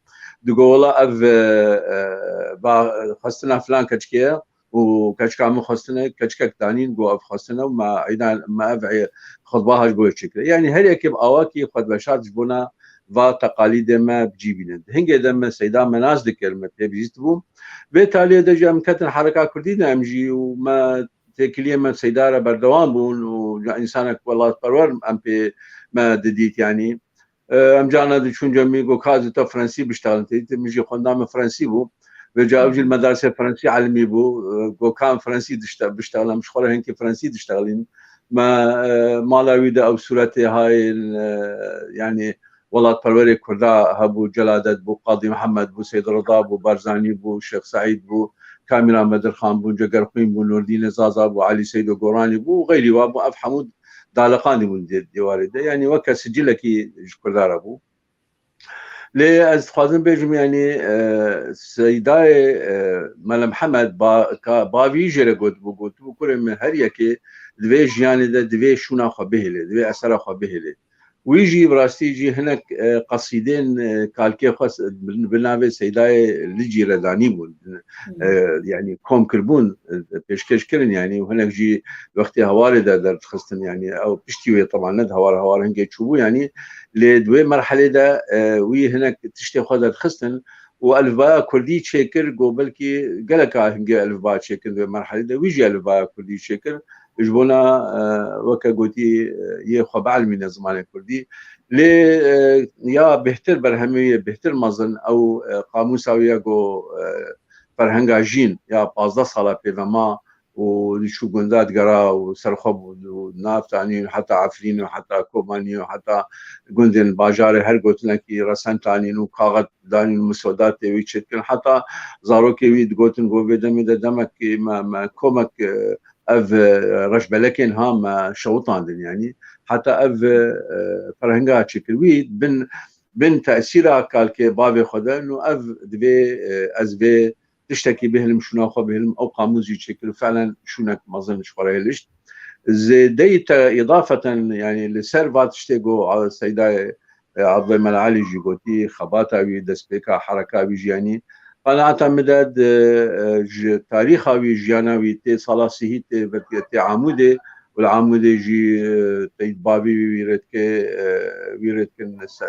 Digo wela ev, e, e, va xwestina filan keçikê ye û keçika min xwestine, keçikek danîn, go ev xwestine û me eydan, me ev, e, xutba ha ji bo wê çêkire. Yanî her yekê bi awakî xwe diveşart ji bona va teqalîdê me bi cî bînin. Hingê de me seyda me nas dikir, me pê bihîstibû. Vê taliyê de jî em ketin hereka kurdî de em jî û me têkiliyê me seyda re berdewam bûn û ya însanek welatperwer em pê me didît, yanî. E, em carna diçûn cemî go ka ez û te fransî biştexilin. Tê min jî xwenda min fransî bû. Vêca ew jî li medarse fransî elimî bû. E, go ka em fransî dişte-, biştexilin, em ji xwe re hinkî fransî diştexilîn. Me, e, mala wî de ew sûretê hayên, e, yanî welatperwerê Kurda hebû, Celadet bû, Qadî Mihemed bû, Seyd Rida bû, Barzanî bû, Şêx Seîd bû, Kamîran Bedirxan bûn, Cegerxwîn bû, Nurdînê Zaza bû, Elî Seydo Goranî bû û xeyrî wa bû. Ev hemû daliqanî bûn dê-, dêwarê de. Yanî weke sicilekî ji Kurda re bû. Lê ez dixwazim bêjim, yanî, e, Seydayê, e, Mele Mihemed ba-, ka-, bavî jê re gotibû, gotibû, kurê min, her yekê di vê jiyanê de divê şûna xwe bihêlê, divê esera xwe bihêlê. Wî jî bi rastî jî hinek, e, qesîdên, e, kalkê xwe s-, bi, bi navê Seydayê Licî re danîbûn. E, yanî kom kiribûn, e, pêşkêş kirin, yanî û hinek jî wextê hewarê de derdixistin, yanî ew piştî wê teban ne di hewar, hewar hingê çûbû, yanî lê di wê merhelê de, e, wî hinek tiştê xwe derdixistin û elifbaya kurdî çêkir, go belkî geleka hingê elifba çêkin di wê merhelê de, wî jî elifbaya kurdî çêkir. Ji bona, e, weke gotî, e, yê xwe bielmîne zimanê kurdî. Lê, e, ya bêhtir berhemê wî ye, bêhtir mezin, ew, e, qamûsa wî ye ku, e, ferhenga jîn ya pazdeh sala pê ve ma û diçû gunda digera û ser xwe bû û nav tanîn, heta Efrîn û heta Kobanî û heta gundên bajarê her gotinekî resen tanîn û kaxet danîn û misodatê wî çêdikirin. Heta zarokê wî digotin ku vê demê de demekî me, me komek, e, ev, e, reşbelekên ha me şewitandin, yanî heta ev, e, ferhenga çêkir. Wî bin, bin tesîra kalkê bavê xwe de, nû ev divê, e, ez vê tiştekî bihêlim, şûna xwe bihêlim, ew qamûs jî çêkir û felen şûnek mezin ji xwe re hêlişt. Zêdeyî te îdafeten, yanî li ser va tiştê ku, a, Seydayê, e, Abdullah Mel Elî jî gotî, xebata wî, destpêka hereka wî jî, yanî qenaeta min de di, e, ji tarîxa wî, jiyana wî tê sala sihî tê, tê Amûdê û li Amûdê jî, e, teyîd bavî wî wî rê dike, e, wî rê dikin se-,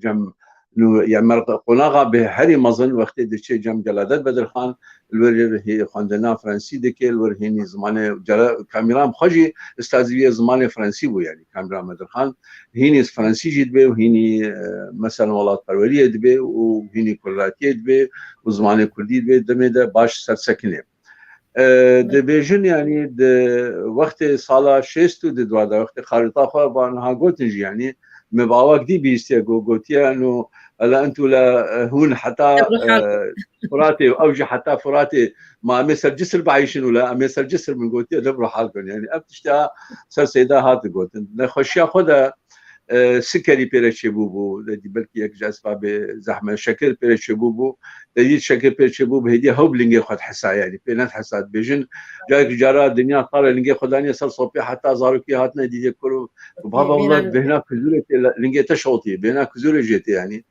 cem nû, ya mer-, qonaxa bi herî mezin wextê diçê cem Celadet Bedirxan, li wir hê-, xwendina fransî dike, li wir hînî zimanê Cela-, Kamîran xwe jî istazî wî zimanê fransî bû, yanî Kamîran Bedirxan hînî fransî jî dibe û hînî, e, mesela welatperweriyê dibe û hînî kurdatiyê dibe û zimanê kurdî dibe, demê de baş sersekine. E, dibêjin, yanî di wextê sala şêst û di dwa de, wextê xarîta xwe va niha gotin jî, yanî me bi awak dî bihîstiye ku gotiye, no, ele entu le, e, hûn heta, e, Furatê, ew jî heta Furatê, ma em ê ser Cisir bieyşin û le em ê ser Cisir, min gotiye, de bi hal bin. Yanî ev tişta ser Seyda hat gotin. Nexweşiya xwe de, e, sikerî pê re çêbûbû, de dî belkî yek ji esbabê zehme şeker pê re çêbûbû, de dî şeker pê re çêbû, bi hêdî hew bi lingê xwe dihesa, yanî pê nedihesa dibêjin. Carek cara dinya sare lingê xwe daniye ser sopê heta zarokî hatine dîtê kur û baba wela bêhna kuzûrê tê, lingê te şewitî, bêhna kuzûrê jê tê, yanî.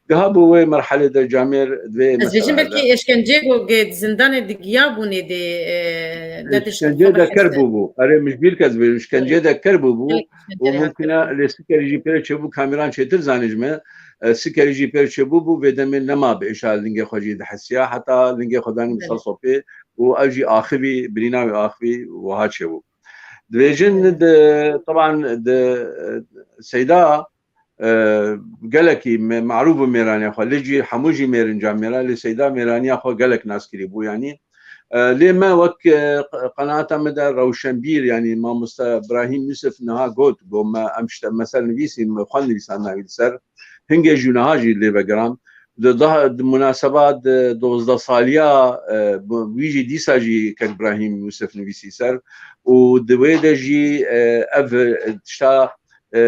Giha bû wê merhelê de camêr divê Ez dibêjim mesela belkî eşkenceyê ku ge-, zindanê digiyabûnê dê, e, de tişt-, Eşkence de ker bûbû. Erê, min ji bîr kes bêjim, eşkence de ker bûbû. Û mimkun e lê sikerî jî pê çêbû, Kamîran çêtir zanî ji me. E, sikerî jî pê çêbûbû, vê demê nema bi êşa lingê xwe jî dihesiya, heta lingê xwe danî ser sopê û ev jî axivî, birîna wî axivî wiha çêbû. Dibêjin di, teban di, e, Seyda, e, gelekî me-, marûf bû mêraniya xwe. Lê jî hemû jî mêrin camêra, lê Seyda mêraniya xwe gelek nas kirî bû, yanî. E, lê me wek, e, qenaeta me de rewşenbîr, yanî mamoste Ibrahîm Yûsif niha got, got me em ji te, me ser nivîsîn, me xwend nivîsandina wî li ser. Hingê jî niha jî lê vegeram. Di daha, di munaseba di dozdeh saliya, e, bu, wî jî dîsa jî Kek Brahîm Yûsif nivîsî ser û di wê de jî, e, ev, e, tişta, e,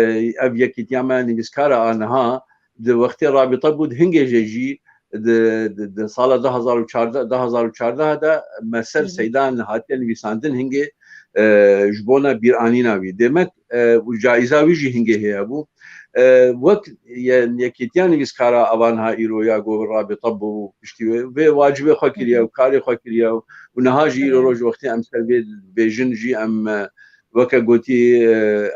ev yekîtiya me nivîskara a niha di wextê rabîte bû, di hingê jê jî di, di, di sala du hazar û çardeh, du hazar û çardeh de me ser Hı hı. Seyda hatiye nivîsandin hingê, e, ji bona bîranîna wî. Demek, e, û caîza wî jî hingê heye bû. E, wek ye-, yekîtiya nivîskara a van ha îro ya ku rabîte bû piştî wê, vê wacibê xwe kiriye û karê xwe kiriye û niha jî îro Evet. roj wextê em ser vê bêjin jî em, e, weke gotî, e,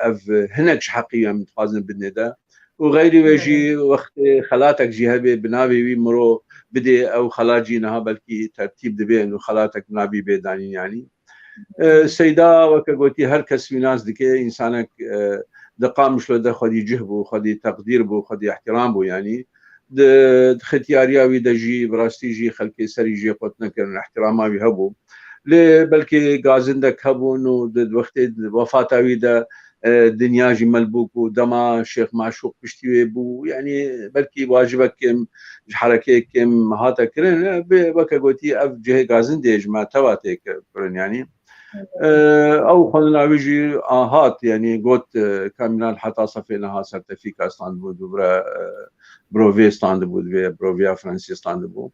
ev hinek ji heqî em dixwazin bidinê de. Û xeyrî wê jî Evet. wextê xelatek jî hebe bi navê wî miro bidê, ew xelat jî niha belkî tertîb dibe û xelatek bi navî bê danîn yanî. E, Seyda weke gotî her kes wî nas dike, însanek, e, di Qamişlo de xwedî cih bû, xwedî teqdîr bû, xwedî ihtiram bû yanî. Di, di xetiyariya wî de jî, bi rastî jî xelkê serî jê qut nekirin, ihtirama wî hebû. Lê belkî gazindek hebûn û di, di wextê wefata wî de, e, dinya jî melbûk bû, dema Şêx Maşûq piştî wê bû. Yanî belkî wacibek kêm, ji herekeyek kêm hate kirin. E, bê, weke gotî ev cihê gazindê ji me teva tê kirin yanî. E, ew xwendina wî jî a hat, yanî got, e, Kamîlan heta sefê niha ser tefîka standibû, dûvre, e, birovê standibû, divê biroviya Fransî standibû.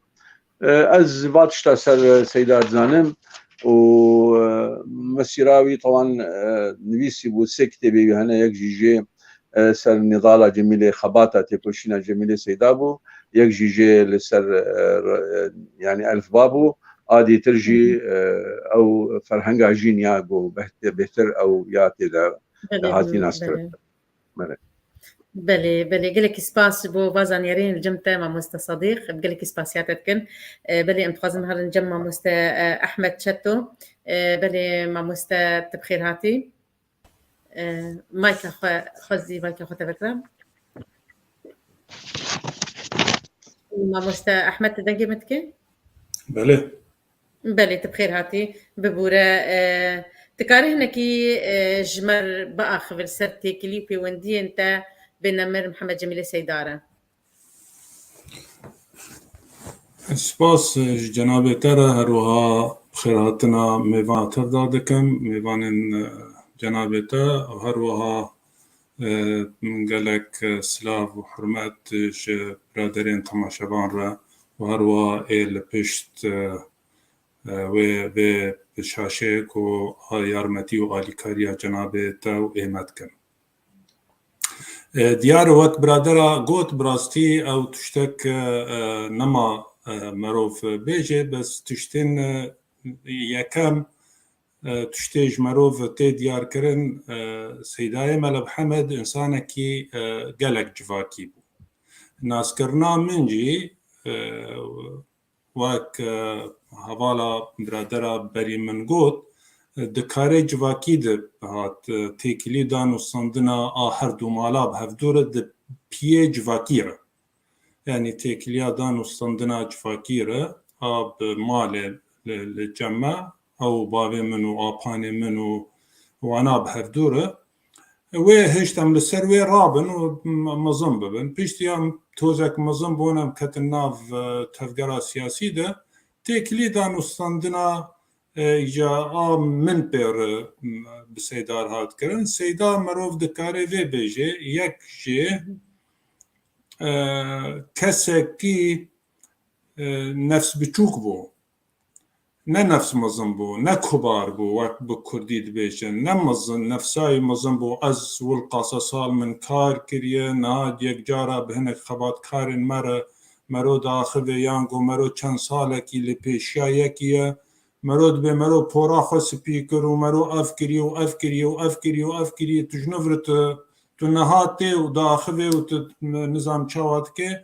E, ez va tişta ser, e, Seyda dizanim û, e, mesîra wî tawan, e, nivîsî bû, sê kitêbê wî hene, yek jî jê, e, ser nîdala Cemîlê, xebata têkoşîna Cemîlê Seyda bû, yek jî jê li ser, e, re-, e, yanî elfba bû, a dîtir jî, Hı hı. e, ew ferhenga jîn ya ku beht-, bêhtir ew ya tê de Belê, hatî nas kirin. Belê. Belê. Belê, belê. Gelekî spas ji bo va zanyariyên li cem te, mamoste Sadiq. Em gelekî spasiya te dikin. E, belê, em dixwazin herin cem mamoste, e, Ehmed Çeto. E, belê, mamoste, tu bi xêr hatî. E, mayka xwe, xwezî mayka xwe te vekira. Mamoste Ehmed, tu dengê min dikî? Belê. Belê, tu bi xêr hatî. Bibûre, e, tu karî hinekî, e, ji me re biaxivî li ser têkilî û pêwendiyên te bi nemir Mihemed Cemîlê Seyda re? Spas ji cenabê te re, her wiha bi xêrhatina mêvana tev da dikim, mêvanên, e, cenabê te û her wiha, e, gelek, e, silav û hurmet ji biraderên temaşevan re û her wiha ê li pişt, e, e, wê, vê şaşeyê ku yarmetî û alîkariya cenabê te û ê me dikin. E, diyar e, wek biradera got, bi rastî ew tiştek, e, e, nema, e, merov bêje, bes tiştên, e, yekem, e, tiştê ji merov tê diyarkirin, e, Seydayê Mele Mihemed însanekî, e, gelek civakî bû. Naskirina min jî, e, wek, e, hevala biradera berî min got, e, di karê civakî de hat, e, têkilî dan û standina a her du mala bi hevdû re di piyê civakî re. Yanî têkiliya dan û standina civakî re a bi malê li, li cem me, ew bavê min û apanê min û wana bi hevdû re. Wê hişt em li ser wê rabin û m-, mezin bibin. Piştî em tozek mezin bûn, em ketin nav, e, tevgera siyasî de. Têkilî dan û standina, e, îca a min pê re, m, bi Seyda re hat kirin. Seyda merov dikare vê bêje, yek jê, e, kesekî, e, nefs biçûk bû. Ne nefs mezin bû, ne kubar bû, wek bi kurdî dibêjin, ne mezin, nefsayî mezin bû, ez wil qasa sal min kar kiriye, niha yek cara bi hinek xebatkarên me re mero diaxive yan ku mero çend salekî li pêşiya yekî ye, mero dibê mero pora xwe spî kir û mero ev kiriye û ev kiriye û ev kiriye û ev kiriye, tu ji nû vir tu, tu niha tê û diaxive û tu nizam çawa dike,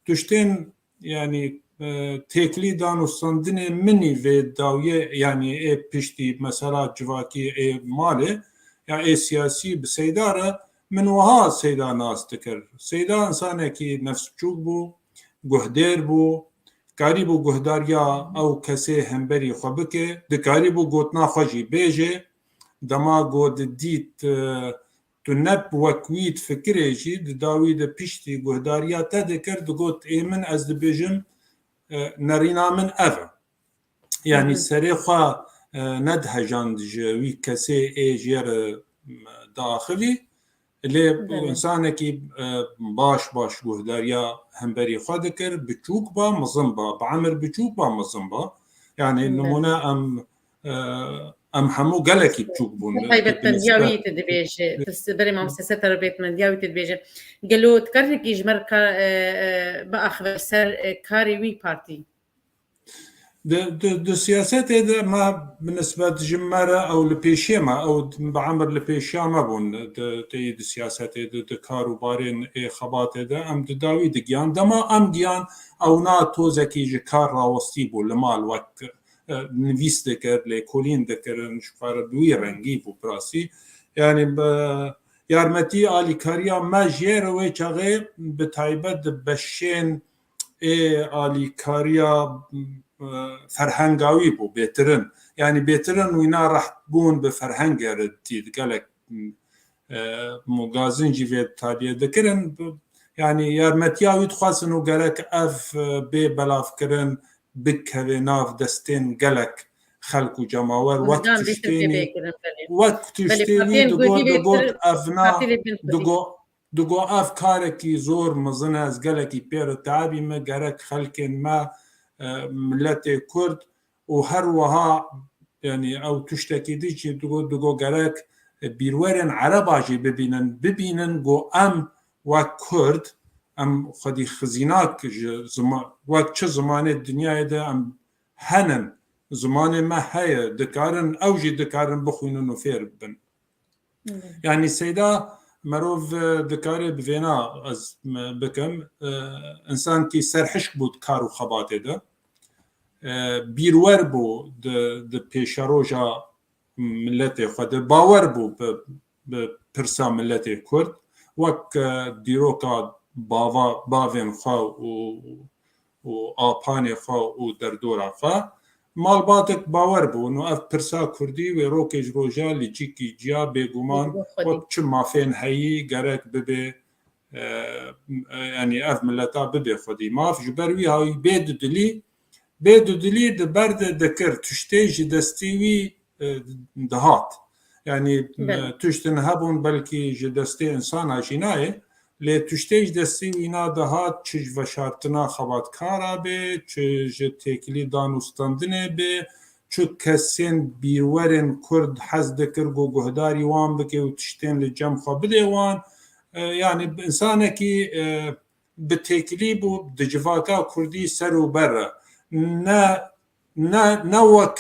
tiştên, yanî, e, têkilî dan û standinê min î vê dawiyê, yanî ê piştî mesela civakî ê malê ya ê siyasî bi Seyda re min wiha Seyda nas dikir. Seyda însanekî nefsbiçûk bû, guhdêr bû, karîbû guhdariya ew kesê hemberî xwe bike, dikarîbû gotina xwe jî bêje. Dema ku didît, e, tu ne bi wek wî difikirê jî, di dawî de piştî guhdariya te dikir, digot, ê min, ez dibêjim, e, nerîna min ev e. Yanî serê xwe, e, nedihejand ji wî kesê ê jê re, e, diaxivî. Lê Belê. Însanekî, e, baş baş guhdariya hemberî xwe dikir, biçûk ba, mezin ba, bi emir biçûk ba, mezin ba. Yanî Belê. Nimûne em, e, em hemû gelekî biçûk bûn. Taybetmendiya wî tu dibêje, tu s-, berê mamoste ser taybetmendiya wî tu dibêje. Gelo tu karinekî ji me re ka-, e, e, biaxive ser, e, karê wî partî? Di, di, di siyasetê de me bi nisbet ji me re ew li pêşiya me, ew bi emir li pêşiya me bûn. Di, di, di siyasetê de, di kar û barên ê xebatê de em di dawî digiyan. Dema em giyan, ew na tozekî ji kar rawestî bû li mal wek, e, nivîs dikir, lêkolîn dikirin, ji xwe re bi wî rengî bû bi rastî. Yanî bi yarmetî alîkariya me jê re wê çaxê bi taybet di beşên ê alîkariya, e, ferhenga wî bû bêtirin. Yanî bêtirin wîna reht bûn bi ferhengê re dît. Gelek, e, mûgazin jî vê taliyê dikirin. Yanî yarmetiya wî dixwestin û gerek ev, e, bê belavkirin bikeve nav destên gelek xelk û cemawer. Wek Hûndan vê tiştê tirkê wî, bêkirin, belê. Wek Belê, tiştê wî partiyên digot, kurdî vê digot, tir-, ev na, partî vê bin kurdî. digo-, Digo ev karekî zor mezin e, ez gelekî pê re teabî me, gerek xelkên me, e, miletê Kurd û her wiha, yanî ew tiştekî dî jî digo, digo gerek, e, bîrwerên Ereba jî bibînin, bibînin ku em wek Kurd, em xwedî xizînak ji zima-, wek çi zimanê dinyayê de em henin, zimanê me heye, dikarin, ew jî dikarin bixwînin û fêr bibin. Hmm. Yanî Seyda merov, e, dikare bi vêna ez, e, bikim. E, însankî serhişk bû di kar û xebatê de. E, bîrwer bû di, di pêşeroja miletê xwe de. Bawer bû bi, bi pirsa miletê Kurd. Wek, e, dîroka bava, bavên xwe û û apanê xwe û derdora xwe. Malbatek bawer bûn û ev pirsa kurdî wê rokê ji roja li cîkî ciya bêguman Bêguman xwedî. wek çi mafên heyî gerek bibe, e, e, yanî ev mileta bibe xwedî maf. Ji ber wî hawî bê dudilî, bê dudilî di ber de dikir, tiştê ji destî wî, e, dihat. Yanî, Belê. e, tiştin hebûn belkî ji destê însana jî nayê, lê tiştê ji destê wîna dihat, çi ji veşartina xebatkara bê, çi ji têkilî dan û standinê bê, çi kesên bîrwerên Kurd hez dikir ku guhdarî wan bike û tiştên li cem xwe bidê wan. E, yanî, bi însanekî, e, bi têkilî bû di civaka Kurdî ser û ber re. Ne, ne, ne wek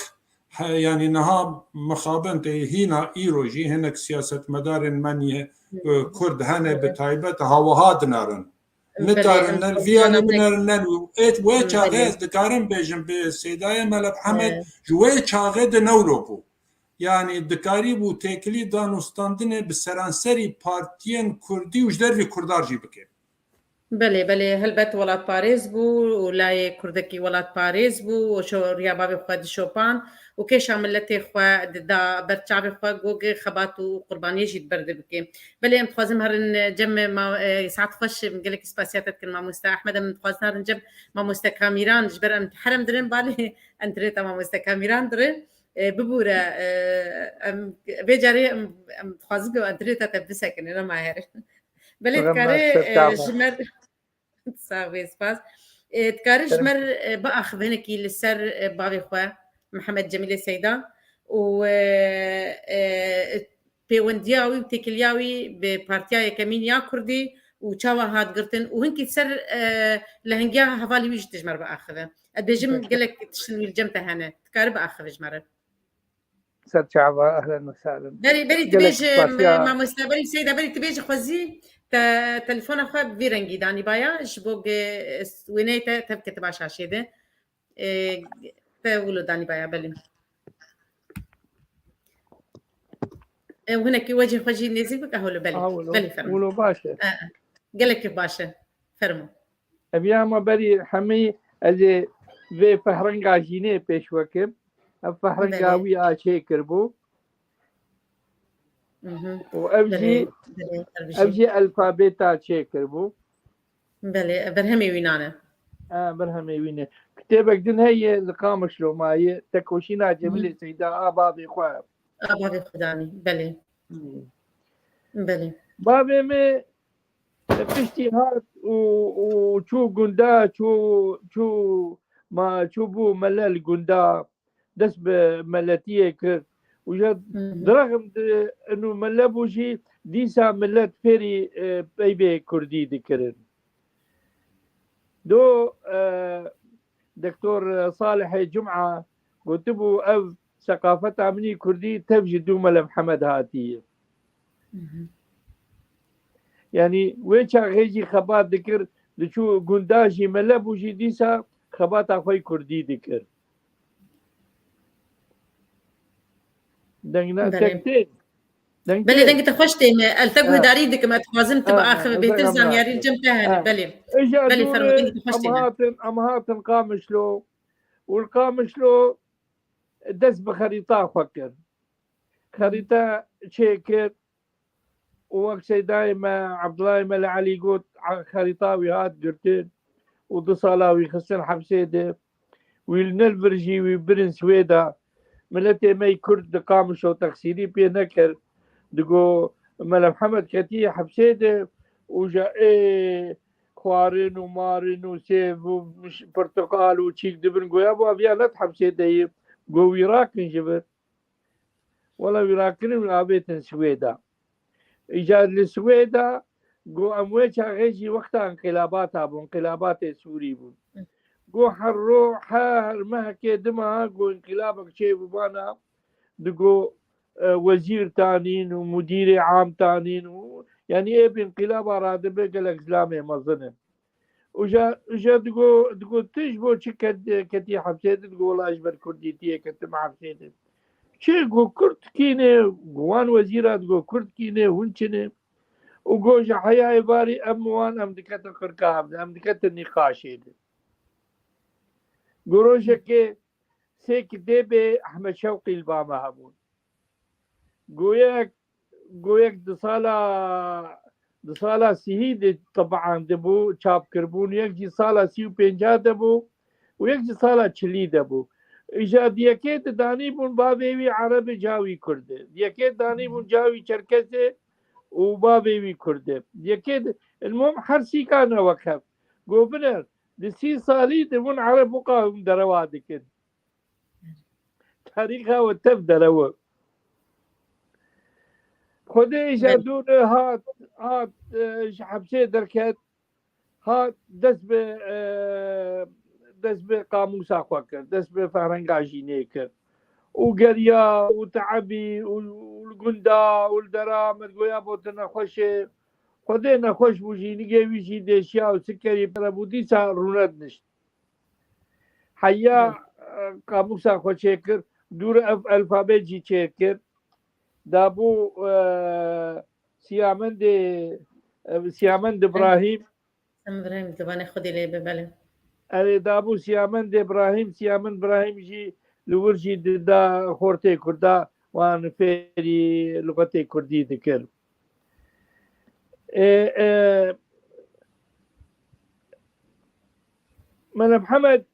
he, yanî niha mixabin tê hîna îro jî hinek siyasetmedarên me niye, e, Kurd hene bi taybet ha wiha dinarin. Belê, Nikarin em ne li vî alî binarin ne li wê. Ê, wê çaxê ez dikarim bêjim bi Seydayê Mele Mihemed, ji wê çaxê de newlo bû. Yanî dikarî bû têkilî dan û standinê bi seranserî partiyên Kurdî û ji dervî Kurdan jî bike. Belê, belê, helbet welatparêz bû û layê kurdekî welatparêz bû û şo-, riya bavê xwe dişopan û kêşa miletê xwe dida ber çavê xwe, gogê xebat û qurbaniyê jî di ber de bike. Belê, em dixwazin herin cem ma-, e, saet xweş, em gelekî spasiya te dikin mamoste Ehmed, em dixwazin herin cem mamoste Kamîran, ji ber em herem dirin balê enterneta mamoste Kamîran dirin. E, bibûre, e, em, vê carê em, em dixwazin ku enterneta te bisekine, nema herin. Belê dikare, e, ji me re, sax bê, spas. E, dikare ji me re, e, biaxive hinekî li ser, e, bavê xwe, Mihemed Cemîlê Seyda û, e, e, pêwendiya wî û têkiliya wî bi Partiya Yekemîn ya Kurdî û çawa hat girtin û hinkî ser, e, lehingiya hevalî wî jî tu ji me re biaxive. Ez dibêjim gelek tiştin wî li cem te hene. Dikare biaxive ji me re. Ser çava, ehlen ve sehlen. Berî, berî Gelek dibêje, spasiya. Mamoste, berî Seyda, berî dibêje xwezî te telefona xwe bi vî rengî danîbaya, ji bo ge-, wêneyê te tevketiba şaşê de. E, te wilo danîbaya, belê. E, hinekî wecê xwe jî nêzîk bike, hewlo, belê. Ha, wilo, Belê, fermo. Wilo baş e. E, e. Gelekî baş e. Fermo. Ev ya me berî hemî ez ê vê fehrenga jînê pêş vekim. Ev fehrenga Belê. wî a çê kiribû. Û ev jî, ev jî elfabeta çêkiribû. Belê, berhemê wî nane. E, berhemê wî ne. Kitêbek din heye li Qamişlo maye, Tekoşîna Cemilê Seyda a bavê xwe. A bavê xwe danî, belê. Belê. Bavê me piştî hat û, û çû gunda, çû, çû ma, çû bû mele li gunda, dest bi meletiyê kir. Û ja direxim di inu mele bû jî dîsa millet fêrî, e, peyvê kurdî dikirin. Do, e, Doktor Salihê Cuma gotibû, ev seqafeta min î kurdî tev ji dû Mele Mihemed hatiye. Yanî wê çaxê jî xebat dikir, diçû gunda jî mele bû jî dîsa xebata xwe yî kurdî dikir. Dengna tek tê. Belê, dengê te xweş tê me. Ez te guhdarî dikim, ez dixwazim tu biaxive bêtir zanyarî li cem te hene. Belê. Belê, fermo, dengê te xweş tê me. Em hatin, em hatin Qamişlo. Û li Qamişlo dest bi xerîta xwe kir. Xerîte çêkir û wek Seydayê me Ebdullahê Mele Elî got, xerîta wî hat girtin û du sala wî xistin hepsê de. Wî li nel vir jî wî birin Swêda. Miletê me yî Kurd di Qamişlo texsîrî pê nekir. Digo Mele Mihemed ketiye hepsê de û ja ê xwarin û marin û sêv û pirtiqal û çîk dibin, goya bo ev ya ne di hepsê de ye. Go wî rakin ji vir. Wela wî rakirin, wî avêtin Swêda. Îcar li Swêda, go em wê çaxê jî wexta înqilabata bû, înqilabatê Sûrî bûn. Go her ro, her mehekê dima, go înqilabek çêbû bana, digo, e, wezîr tanîn û mudîrê am tanîn û, yanî ê bi înqilaba radibe gelek zilamê mezin in. Û ja, ja digo, digo tu ji bo çi ket-, ketî hepsê de? Digo wela ji ber kurdîtiyê ketime hepsê de. Çi go kurd kî ne, go wan wezîra digo kurd kî ne, hûn çi ne? Û go ji heya êvarî em wan em diketin qirka hev de, em diketin nîqaşê de. Go rojekê sê kitêbê Ehmed Şewqî li ba me hebûn. Go yek, go yek di sala, di sala sîhî de tebeandibû, çap kiribûn, yek jî sala sî û pênca de bû û yek jî sala çilî de bû. Îja di yekê de danîbûn bavê wî Ereb e, ca wî Kurd e. Di yekê de danîbûn ca wî Çerkes e û bavê wî Kurd e. Di yekê de, ilmom her sîka ne wek hev. Go biner, di sî salî de hûn Ereb wika hûn derewa dikin. Tarîxa we tev derew e. Xwedê îja dûr hat, hat, e, ji hepsê derket, hat dest bi, e, dest bi qamûsa xwe kir, dest bi ferhenga jînê kir. Û geriya û teebî û, û li gunda û li dera me digoya bo tu nexweş e. Xwedê nexweş bû, jînigê wî jî dêşiya û sikerî pere bû, dîsa rûne dinişt. Heya, e, qamûsa xwe çêkir, dûr ev elfabê jî çêkir. Dabû, e, Siyamendê, e, Siyamend Îbrahîm. Siyamend Îbrahîm, zimanê Xwedê lê be, belê. Erê, dabû Siyamend Îbrahîm, Siyamend Îbrahîm jî li wir jî dida xortê Kurda, wan fêrî luxetê Kurdî dikir. E, e, Mele Mihemed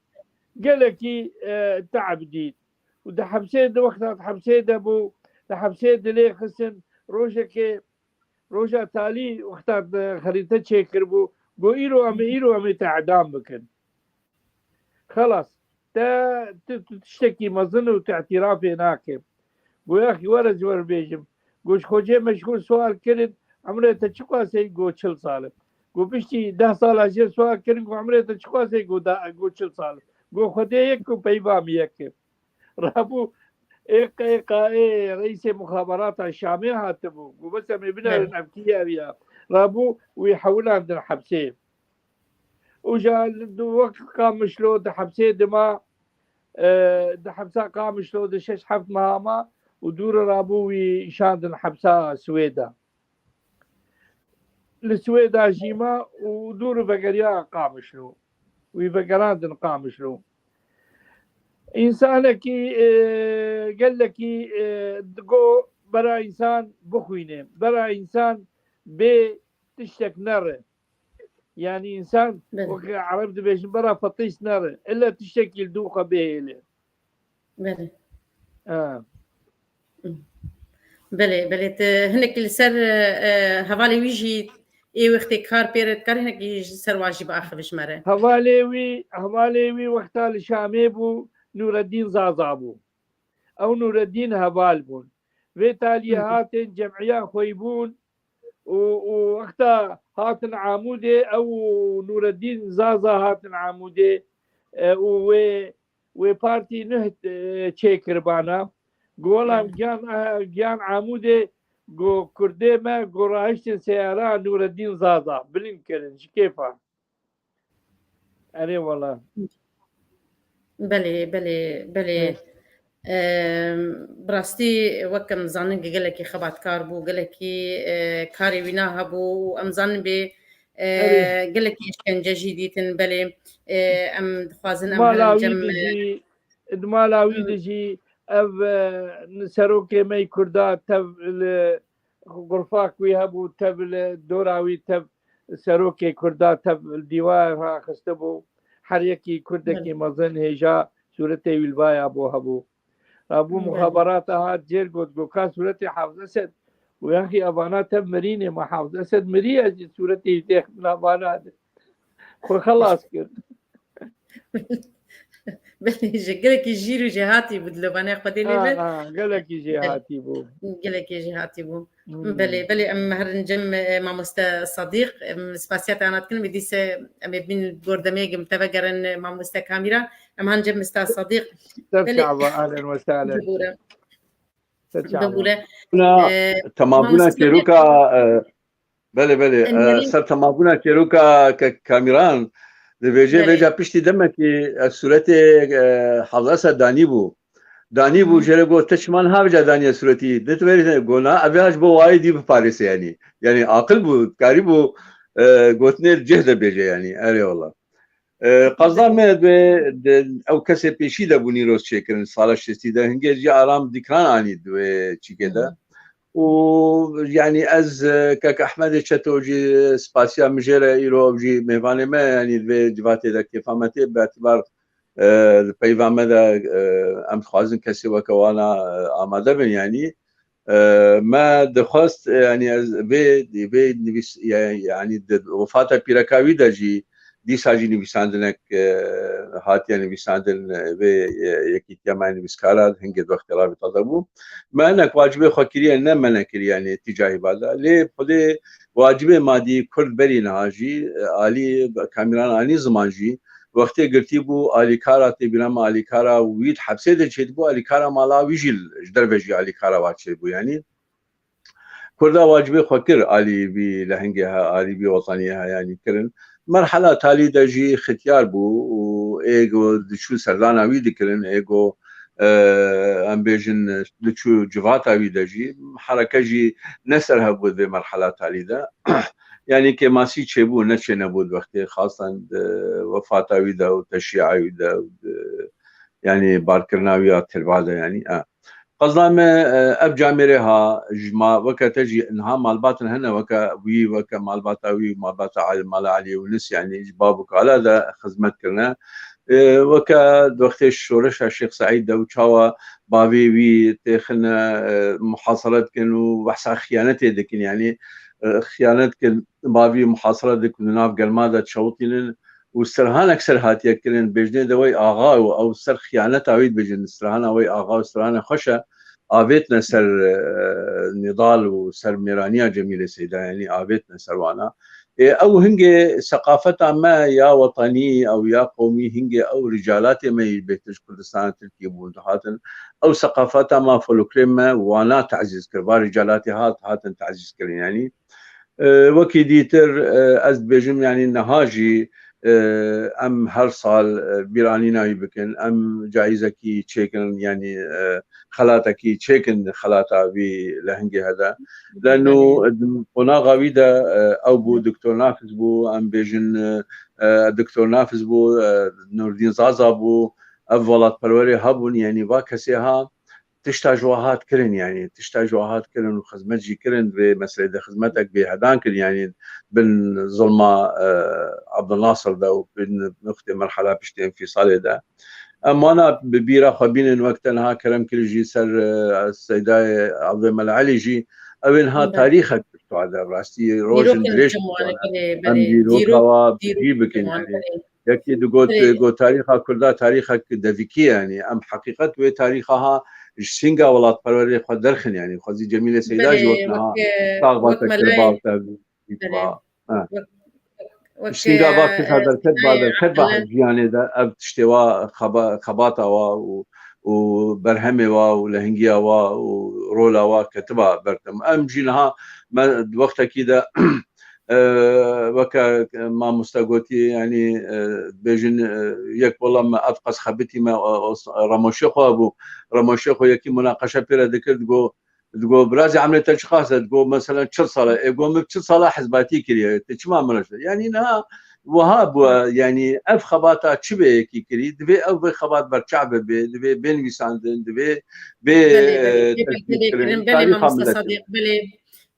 gelekî, e, teeb dît. Û di hepsê, di wexta di hepsê de bû, di hepsê dilê xistin. Rojekê, roja talî wexta di xerîte çêkiribû, got, îro em ê, îro em ê te edam bikin. Xelas, te, tu, tu tiştekî mezin û tu îtirafê nake. Go, yaxî, were ji we re bêjim. Go, ji xocê meşhûr sual kirin, emrê te çiqas e? Go, çil sal e. Go, piştî deh sala jê sual kirin, go, emrê te çiqas e? Go, da, go, çil sal e. Go, Xwedê yek û peyva min yek e. Rabû ê Q Q ê, reîsê muxaberata Şamê hatibû. Go, bes em ê binerin, ev kî ye ev ya? Rabû wî hewlandin hepsê. Û ja li du wek Qamişlo di hepsê dima, e, di hepsa Qamişlo di şeş heft meha ma û dû re rabû wî şandin hepsa Swêda. Li Swêda jî ma û dû re vegeriya Qamişlo. Wî vegerandin Qamişlo. Însanekî, e, gelekî, e, digo bera însan bixwîne, bera însan bê tiştek nere. Yani însan, belê, wek Ereb dibêjin, bera fetîs nere. Ille tiştekî li dû xwe bihêle. Belê. Ha. Belê, belê. Te hinek li ser, e, hevalê wî jî ê wextê kar pê re dikare, hinek ji ser wan jî biaxive ji me re. Hevalê wî, hevalê wî wexta li Şamê bû, Nûreddîn Zaza bû. Ew Nûreddîn heval bûn. Vê taliyê, hı hı, hatin cem'iya xweyî bûn û, û wexta hatin Amûdê, ew û Nûreddîn Zaza hatin Amûdê, e, û wê, wê partî nuh, e, çêkiribana. Got, welam, hı, giyan, e, giyan Amûdê, got, kurdê me, got, rahiştin seyara Nûreddîn Zaza, bilind kirin, ji kêfa. Erê wala. Belê, belê, belê. Hı. Em, bi rastî wek em zanin gelekî xebatkar bû, gelekî, e, karê wîna hebû û em zanin bê, e, erê, gelekî îşkence jî dîtin, belê, e, em dixwazin em herin cem, e, di mala wî de jî, di mala wî, hı, de jî ev, e, serokê me yî Kurda tev li xurfak wî hebû, tev li dora wî, tev serokê Kurda, tev li dîwaya xwe axistibû. Her yekî kurdekî, belê, mezin hêja sûretê wî li vaya bû hebû. Rabû, belê, muxaberata hat jêr got, got, ka sûretê Hafiz Esed û yaxî evana tev mirînê, ma Hafiz Esed mirî, ez jî sûretê wî têxim navana de. Xwe xelas kir. Belê, ji gelekî jîr û jêhatî bû, dilovanê Xwedê lê be. Ha, ha, gelekî jêhatî bû. Belê. Gelekî jêhatî bû. Hmm. Belê, belê, em herin cem, e, mamoste Sadîq, em spasiya te ana dikin, wê dîse em ê bîn gor demê em te vegerin, e, mamoste Kamîra. Em han cem mista Sadîq. Ser, belê, çava, ahlen ve sahlen. Bibûre. Ser çava. Bibûre. Na, e, temabûna mamoste çêroka, e, Belê, belê. Em, e, herî ser temabûna çêroka ke-, Kamîran, dibêje, belê, vêca piştî demekî, e, sûretê, e, Hafiz Esed danîbû. Danîbû, hı, jê re got, te çima niha vêca daniye sûretî? Dê tu verî, got, na, ev ê ji bo wayê dî biparêse, yanî. Yanî aqil bû, karîbû, e, gotinê li cih de bêje, yanî. Erê wala. E, qazda me di, di, ew kesê pêşî de bû nîroz çêkirin, sala şêstî de. Hingê jî Aram Dîkran anî di wê çîkê de. Hı. Û, yanî, ez, e, kek Ehmedê Çeto jî spasiya min jê re, îro ew jî mêvanê me, yanî, di vê civatê de kêfa me tê, bi etibar, e, di peyva me de, e, em dixwazin kesê weke wana, e, amade bin, yanî. E, me dixwest, e, yanî, ez vê, vê nivîs-, ya-, yanî, di wefata pîreka wî de jî, dîsa jî nivîsandinek, e, hatiye nivîsandin, e, vê, e, yekîtiya me nivîskara hingê di wextê ravî taze bû. Me hinek wacibê xwe kiriye, ne me nekiriye, yanî tîcahî bada. Lê xwedê wacibê madî Kurd berî niha jî, e, alî Kamîran anî ziman jî, wextê girtî bû, alîkara, tê bîra me, alîkara wî di hepsê de çêdibû, alîkara mala wî jî, ji derve jî alîkara wa çêbû, yanî. Kurda wacibê xwe kir, alî vî lehengê he, alî vî wetaniyê he, yanî kirin. Merhela talî de jî xitiyar bû û ê go diçû serdana wî dikirin, ê go, e, em bêjin, diçû civata wî de jî, hereke jî ne ser hev bû di vê merhela talî de. Yanî kêmasî çêbû, ne çênebû di wextê, xasan di wefata wî de û teşîa wî de û di, yanî barkirina wî ya tirva de, yanî, e. Qezda me, e, ev camêrê ha, ji ma-, weke te jî niha malbatin hene, weke wî, weke malbata wî, malbata Al-, Mala Alî Yûnis, yanî ji bav û kala de xizmet kirine. E, weke di wextê şoreşa Şêx Seîd de û çawa bavê wî têxine, e, muhasere dikin û behsa xiyanetê dikin, yanî, e, xiyanet dikin, bavî muhasere dikin, di nav germa de çewitînin û serhanek ser hatiye kirin, bêjinê de wey axa û ew ser xiyaneta wî dibêjin, serhana wey axa û serhana xweş e, avêtine ser, e, Nîdal û ser mêraniya Cemîlê Seyda, yanî avêtine ser wana. Ê, ew hingê seqafeta me ya wetanî, ew ya qomî, hingê ew rîcalatê me yî bêhtir ji Kurdistana Tirkiyê bûn dihatin. Ew seqafeta me, folklorê me, wana tezîz kir. Va rîcalatê hat, hatin tezîz kirin, yanî. E, wekî dîtir, e, ez dibêjim, yanî niha jî, e, em her sal, e, bîranîna wî bikin, em caîzekî çêkin, yanî, e, xelatekî çêkin, xelata wî lehengê hede. Leno, e, di qonaxa wî de, e, ew bû, Doktor Nafiz bû, em bêjin, e, e, Doktor Nafiz bû, e, Nurdîn Zaza bû, ev welatperwerê hebûn, yanî va kesê ha, tişta ji we hat kirin, yanî tişta ji we hat kirin û xizmet jî kirin, vê meselê de xizmetek bêhedan kirin, yanî bin zilma, e, Abdulnasir de û bin wextê merhala piştî enfîsalê de. Em wana bi bîra xwe bînin, wek te niha kerem kir jî ser, e, Seydayê Abdulmel Elî jî, ew ê niha tarîxek bi xwe de rastî rojin dirêj em dîroka wa bi cî bikin, yanî. Yekî digot, got, tarîxa Kurda tarîxek devikî ye, yanî em heqîqet wê tarîxa ha ji sînga welatperwerê xwe derxin, yanî xwezî Cemîlê Seyda jî wek niha sax ba te kir, ba te dît ba. Sînga ba kir ha derket ba, derket ba her jiyanê de ev tiştê wa, xeba-, xebata wa û, û berhemê wa û lehingiya wa û rola wa ketiba ber dem. Em jî niha me di wextekî de e, weke mamoste gotî, yanî, e, bêjin, e, yek wela me ev qas xebitî me, e, e, remoşê xwe bû. Remoşê xwe yekî munaqeşe pê re dikir, digo, digo, "Birazî emrê te çiqas e?" Digo, "Mesela çil sal e." "Ê," go, "min çil sala hizmetî kiriye. Te çima min re?" Yanî niha wiha bû, yanî ev xebata çi bê yekî kirî, divê ew vê xebat berçav bibe, divê bê nivîsandin, divê bê, belê, belê, e, bê tespît kirin, belê, tarîxa mamoste miletê. Sadiq, belê.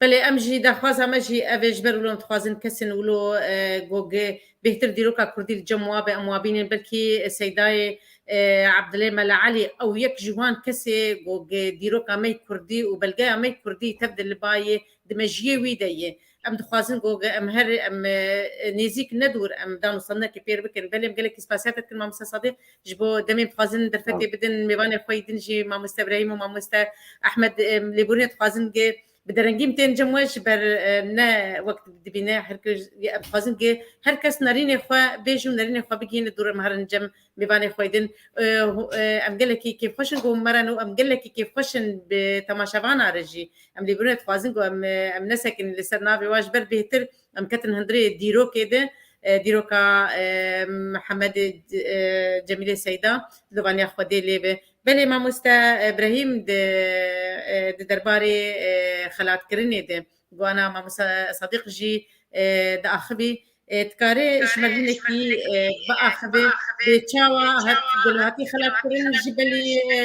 Belê, em jî daxwaza me jî ev e, ji ber wilo em dixwazin kesên wilo, e, go ge bêhtir dîroka kurdî li cem wa be, em wa bînin, belkî Seydayê, e, Abdulê Mela Elî, ew yek ji wan kesê go ge dîroka me yê kurdî û belgeya me yê kurdî tev de li bayê di mejiyê wî de ye. Em dixwazin go ge em her, em, e, nêzîk ne dûr, em dan û stendekê pêr bikin. Belê em gelekî spasiya te dikin, mamoste Sadiq, ji bo demê em dixwazin derfetê bidin mêvanê xwe yî din jî, mamoste Ibrahîm û mamoste Ehmed, em, lêborînê dixwazin ge bi derengî em tên cem we ji ber, e, ne wek dibîne her kes, em dixwazin ge her kes nerînê xwe bêje û nerînê xwe bigihîne dûr em herin cem mêvanê xwe din. E, hu-, e, em gelekî kêfxweş in ku me re nû, em gelekî kêfxweş in bi temaşevana re jî. Em lêbûrê dixwazin ku em, e, em nesekin li ser navê wa ji ber bêhtir em ketin hundirê dîrokê de, e, dîroka, e, Mihemedê, e, Cemîlê Seyda, dilovaniya Xwedê lê be. Belê mamoste Ibrahîm di, e, di derbarê, e, xelatkirinê de, got ana mamoste Sadiq jî, e, diaxivî, e, dikare ji me hinekî, e, biaxive, bê çawa hat, gelo hatî xelatkirin ji belî, e,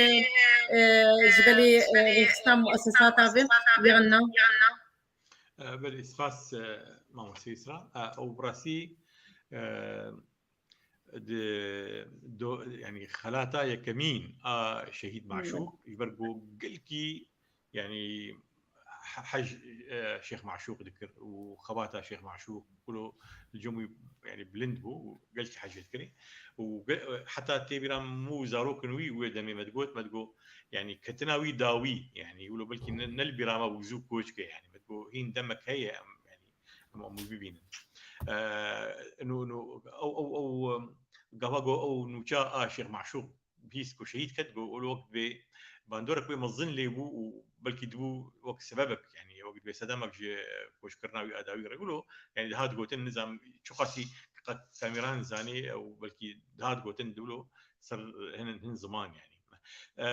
e, ji belî, e, rêxistina muesesata ve yan na? E, belê, spas, e, mamoste Îsra. E, ew bi rastî, e, di, do, yanî xelata yekemîn a Şehîd Maşûq, ji ber ku gelkî, yanî he-, hej, e, Şêx Maşûq dikir û xebata Şêx Maşûq kulo li cem wî, yanî bilind bû û gelkî hej dikirî. Û ge-, heta tê bîra min û zarokin wî wê demê me digot, me digot, yanî ketina wî dawî, yanî wilo belkî ne, ne li bîra me bû zû koç ke, yanî me digot hîn demek heye em, yanî em, em wî bibînin. E, nû, nû, ew, ew, ew, em, gava go ew nûça a Şêx Maşûq bihîst ku şehîd ket, go wilo wek dibê bandorek wê mezin lê bû û belkî dibû wek sebebek, yanî wek dibê sedemek ji koçkirina wî a dawî re. Wilo, yanî dihat gotin, nizam çiqasî qet Semîran zanî ew belkî dihat gotin, di wilo ser hin, hin ziman, yanî. E,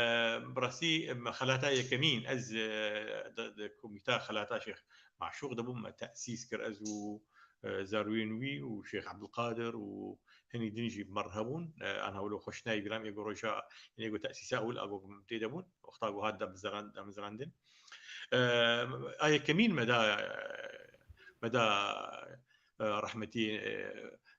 bi rastî, me xelata yekemîn, ez, e, di, di komîta xelata Şêx Maşûq de bûm, me tesîs kir, ez û, e, zarûyên wî û Şêx Ebdulqadir û hinî din jî bi me re hebûn. E, ana wilo xweş nayê bîra min, yê ku roja, yê ku tesîsa ewil a ku tê de bûn, wexta ku hat damizran-, damizrandin. E, a yekemîn me da, me da, e, rehmetî, e,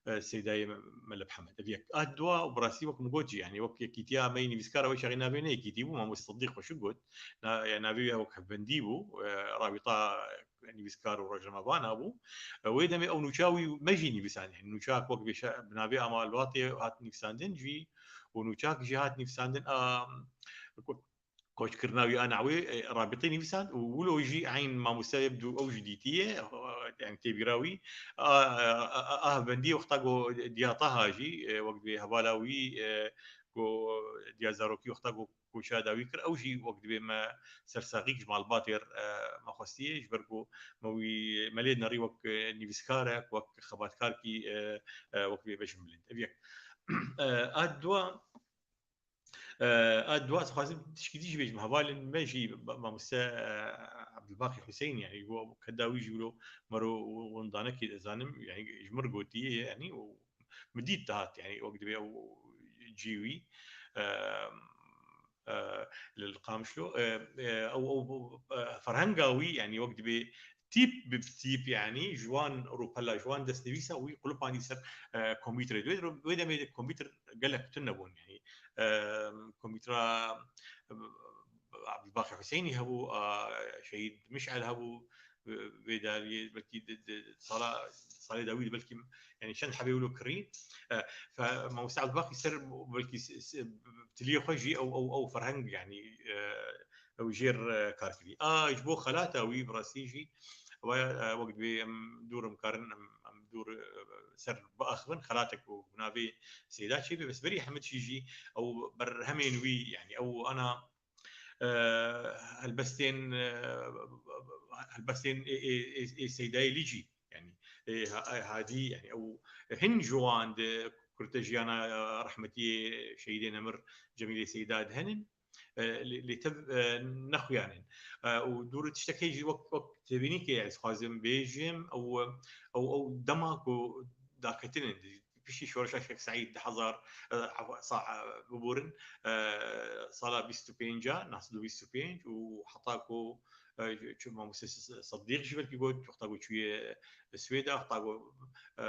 e, Seydayê Mele Mihemed. Ev yek. A dua, bi rastî wek min got jî, yanî wek yekîtiya me yê nivîskara wê çaxê navê ne yekîtî bû, Mamoste Sidîq Xweşik got. Na-, ya navê wî wek hevbendî bû, e, rabîta nivîskar û rojnamevana bû. E, wê demê ew nûça wî me jî nivîsand. Yanî nûçak wek vêşa bi navê Amalbatê hat nivîsandin jî û nûçak jî hat nivîsandin a, ko-, koçkirina wî a navê, e, rabîtê nivîsand û wilo jî eyn mamoste Ebdû ew jî dîtiye, e, yanî tê bîra wî. A, a, a, a hevbendî wexta ku Diya Taha jî, e, wek dibê hevala wî, e, ku Diya Zarokî wexta ku koça dawî kir, ew jî wek dibê me sersaxîk ji malbatê re, e, me xwestiye, ji ber ku me wî, me lê nerî wek, e, nivîskarek, wek xebatkarkî, e, e, wek dibê bejin bilind. Ev yek. E, a dua, e, a dua ez xwazim tişkî dî jî bêjim. Hevalên me jî, ba-, mamoste, e, Ebdulbaqî Huseyîn, yanî, ku keda wî jî wilo mero windanekê dizanim, yanî, ji min re gotiye, yanî, û min dît dihat, yanî, wek dibê ew cî wî, e, e, li Qamişlo. E, e, ew, ew, ew, e, ferhenga wî, yanî wek dibê tîp bi tîp, yanî ji wan rûpela, ji wan destnivîsa wî qulipandî ser, e, kompîterê. Wê, wê demê de kompîter gelek tune bûn, yanî, e, kompîtera, e, Abdulbaqî Huseyinî hebû, a, Şehîd Mişel hebû, e, vê dariyê belkî di, di sala, salê dawî de belkî, yanî çend hebê wilo kirî. E, fe, Mamoste Abdulbaqî ser belkî s-, s-, tiliyê xwe jî ew, ew, ew ferheng, yanî, e, ew jêr, e, kar kirî. A, ji bo xelata wî bi rastî jî, ew, e, wek dibê em dûr em karin, em, em dûr, e, ser biaxivin, xelatek ku bi navê Seyda çêbe, bes berî hemî tişî jî ew berhemên wî, yanî ew ana, e, helbestên, e, helbestên ê, ê, ê, ê Seydayê Lîcî, yanî, ê, ha-, ê Hadî, yanî ew hin ji wan di kurtejiyana, e, rehmetiyê şehîdê nemir Cemîlê Seyda de henin. E, lê, lê tev, e, nexuyanên. E, û dûr tiştekê jî wek, wek têbînîkê ez xwazim bêjim, ew, ew, ew dema ku daketinin, piştî şoreşa Şêx Seîd di hezar, e, sa-, e, biborin, e, sala bîst û pênc, neh sed û bîst û pênc û heta ku, e, çi Mamoste S-, Sedîq jî belkî got, wexta ku çûye Swêda, wexta ku, e,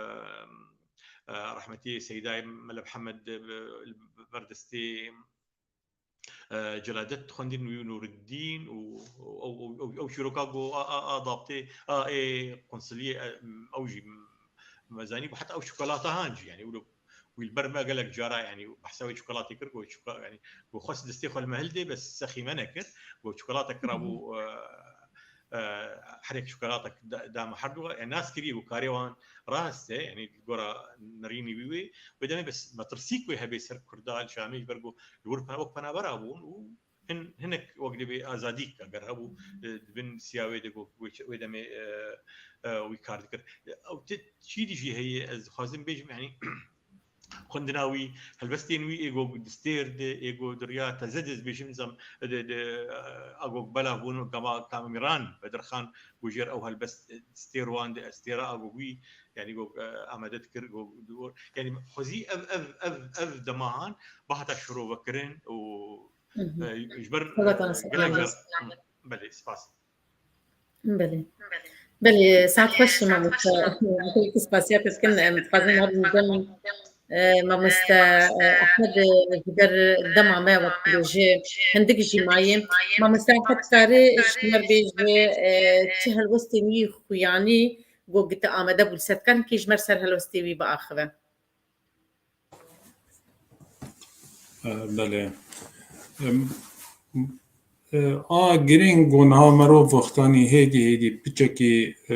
e, rehmetî Seydayê Mele Mihemed, e, li ber destê e, Celadet dixwendin wî û Nûreddîn û ew, ew, ew, ew çîroka ku a, a, a dabtê, a, ê qunsuliyê, e, ew jî me zanî, heta ew çikolata han jî, yanî, wilo wî li ber me gelek cara, yanî, behsa wê çikolatê kir, ku çikola-, yanî, ku xwest destê xwe li me hildê, bes sexî me nekir, ku çikolata kirabû, e, e, herek çikolatek da, da me herdu, e, nas kiriye ku karê wan rast e, yanî, gora nerînî wî wê, wê demê bes metirsîk wê hebe ser Kurda li Şamê, ji ber ku li wir pena-, wek penabera bûn û hin-, hinek wek dibê azadî, eger hebû, e, di bin siya wê de ku wê, wê demê, e, e, wî kar dikir. Ew ti çî dî jî heye, ez dixwazim bêjim, yanî, xwendina wî, helbestên wî ê ku di stêr de, ê ku di riya teze de, ez bêjim, zam, de, de, e, a ku belav bûn, Kama-, Kamîran Bedirxan, ku jêr ew helbest, e, stêr wan de, stêra a ku wî, yanî, ku, e, amade dikir, ku, yanî, xwezî ev, ev, ev, ev demahan bihata şirovekirin û Hı hı. E, ji ber, Xebatana e, gelek car. Belê, spas. Belê. Belê, saet xweş, mamoste. Gelek spasiya te dikin. Em dixwazin her dem, e, mamoste, e, Ehmed, e, ji ber dema me wek proje hindik jî maye. Mamoste Ehmed, karê ji me bêje, e, çi helwestên wî xuyanî, ku gite amade bû, li ser dikan kî ji me ser helwestê wî biaxive. E, belê. Em, e, a girîng û niha merov wextanî hêdî hêdî piçekî, e,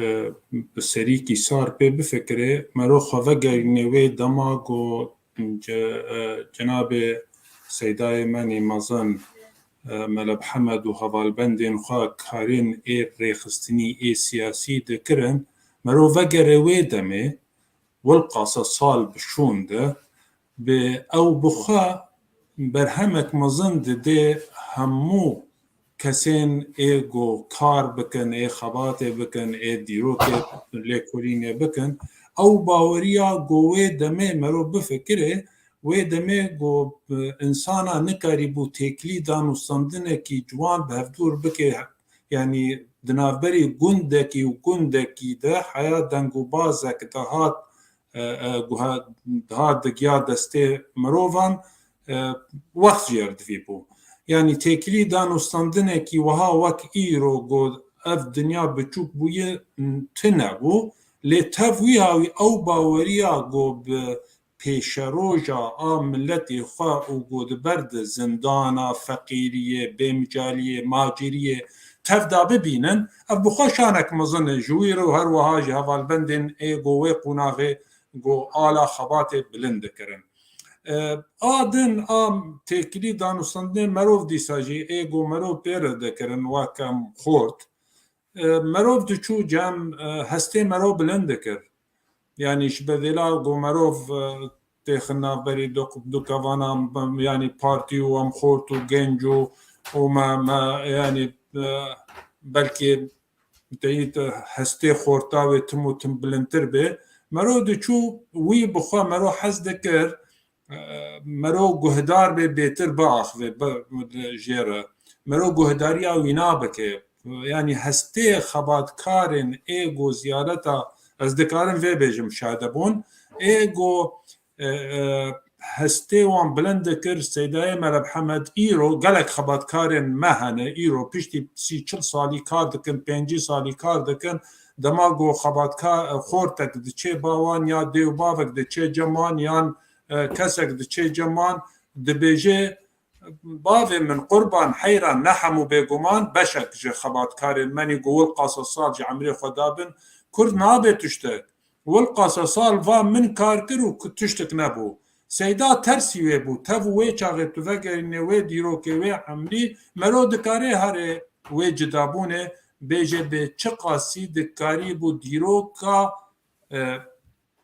bi serîkî sar pê bifikire, merov xwe vegerîne wê dema ku ce-, e, cenabê Seydayê Menî Mezin, e, Mele Mihemed û hevalbendên xwe karên ê rêxistinî, ê siyasî dikirin, merov vegere wê demê, wilqase sal bi şûn de, bi ew bi xwe berhemek mezin dide hemû kesên ê ku kar bikin, ê xebatê bikin, ê dîrokê lêkolînê bikin. Ew baweriya ku wê demê merov bifikire, wê demê ku, e, insana nikarîbû têkilî danûstandinekî ciwan bi hevdûr bike, yanî di navberî gundekî û gundekî de heya dengbazek dihat, e, e, guha-, dihat digiya destê mirovan, e, wext jê re divî bû. Yanî têkilî danûstandinekî wiha wek îro ku ev dinya biçûk bûye, tune bû. Lê tev wî hawî ew baweriya ku bi pêşeroja a miletê xwe û ku di ber di zindana, feqîriyê, bêmicaliyê, maciriyê tevda bibînin, ev bi xwe şanek mezin e ji wî re û her wiha ji hevalbendên ê ku wê qonaxê ku ala xebatê bilind dikirin. E, a din a têkilî danûstandinê merov dîsa jî ê ku merov pê re dikirin weke xort, e, merov diçû cem, e, hestê merov bilind dikir. Yanî ji bedêla ku merov, e, têxin navberî du, du kevana, yanî partî û em xort û genc û, û me, me, yanî, e, belkî teyît hestê xorta wê tim û tim bilindtir be. Merov diçû wî bi xwe merov hez dikir, e, mero guhdar bê bêtir biaxive, bi-, jê re. Mero guhdariya wî nabike. Yanî hestê xebatkarên ê ku ziyareta, ez dikarim vê bêjim, şade bûn. Ê ku, e, e, hestê wan bilind dikir, Seydayê Mele Mihemed îro gelek xebatkarên me hene, îro piştî sî çil salî kar dikin, pêncî salî kar dikin, dema ku xebatka-, xortek diçê ba wan ya dê û bavek diçê cem wan yan, e, kesek diçê cem wan, dibêje, bavê min qurban heyran ne hemû bêguman, beşek ji xebatkarên me nî ku wilqasa sal ji emrê xwe dabin, Kurd nabe tiştek. Wilqasa sal va min kar kir û ku tiştek nebû. Seyda tersî wê bû. Tev û wê çaxê tu vegerînê wê dîrokê wê emrî, mero dikare herê wê cidabûnê bêje bê çiqasî dikarî bû dîroka, e,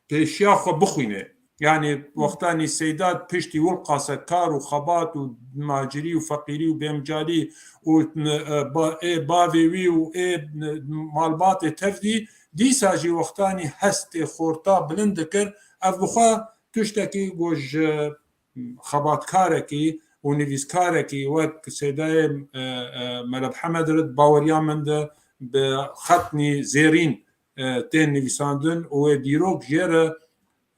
pêşiya xwe bixwîne. Yanî wextanî Seyda piştî wilqase kar û xebat û macirî û feqîrî û bêmicalî û, e, ba-, ê bavê wî û ê, e, malbatê tev dî, dîsa jî wextanî hestê xorta bilind dikir, ev bi xwe tiştekî ku ji xebatkarekî û nivîskarekî wek Seydayê, e, e, Mele Mihemed re baweriya min de bi xetnî zêrîn, e, tên nivîsandin û wê dîrok jê re,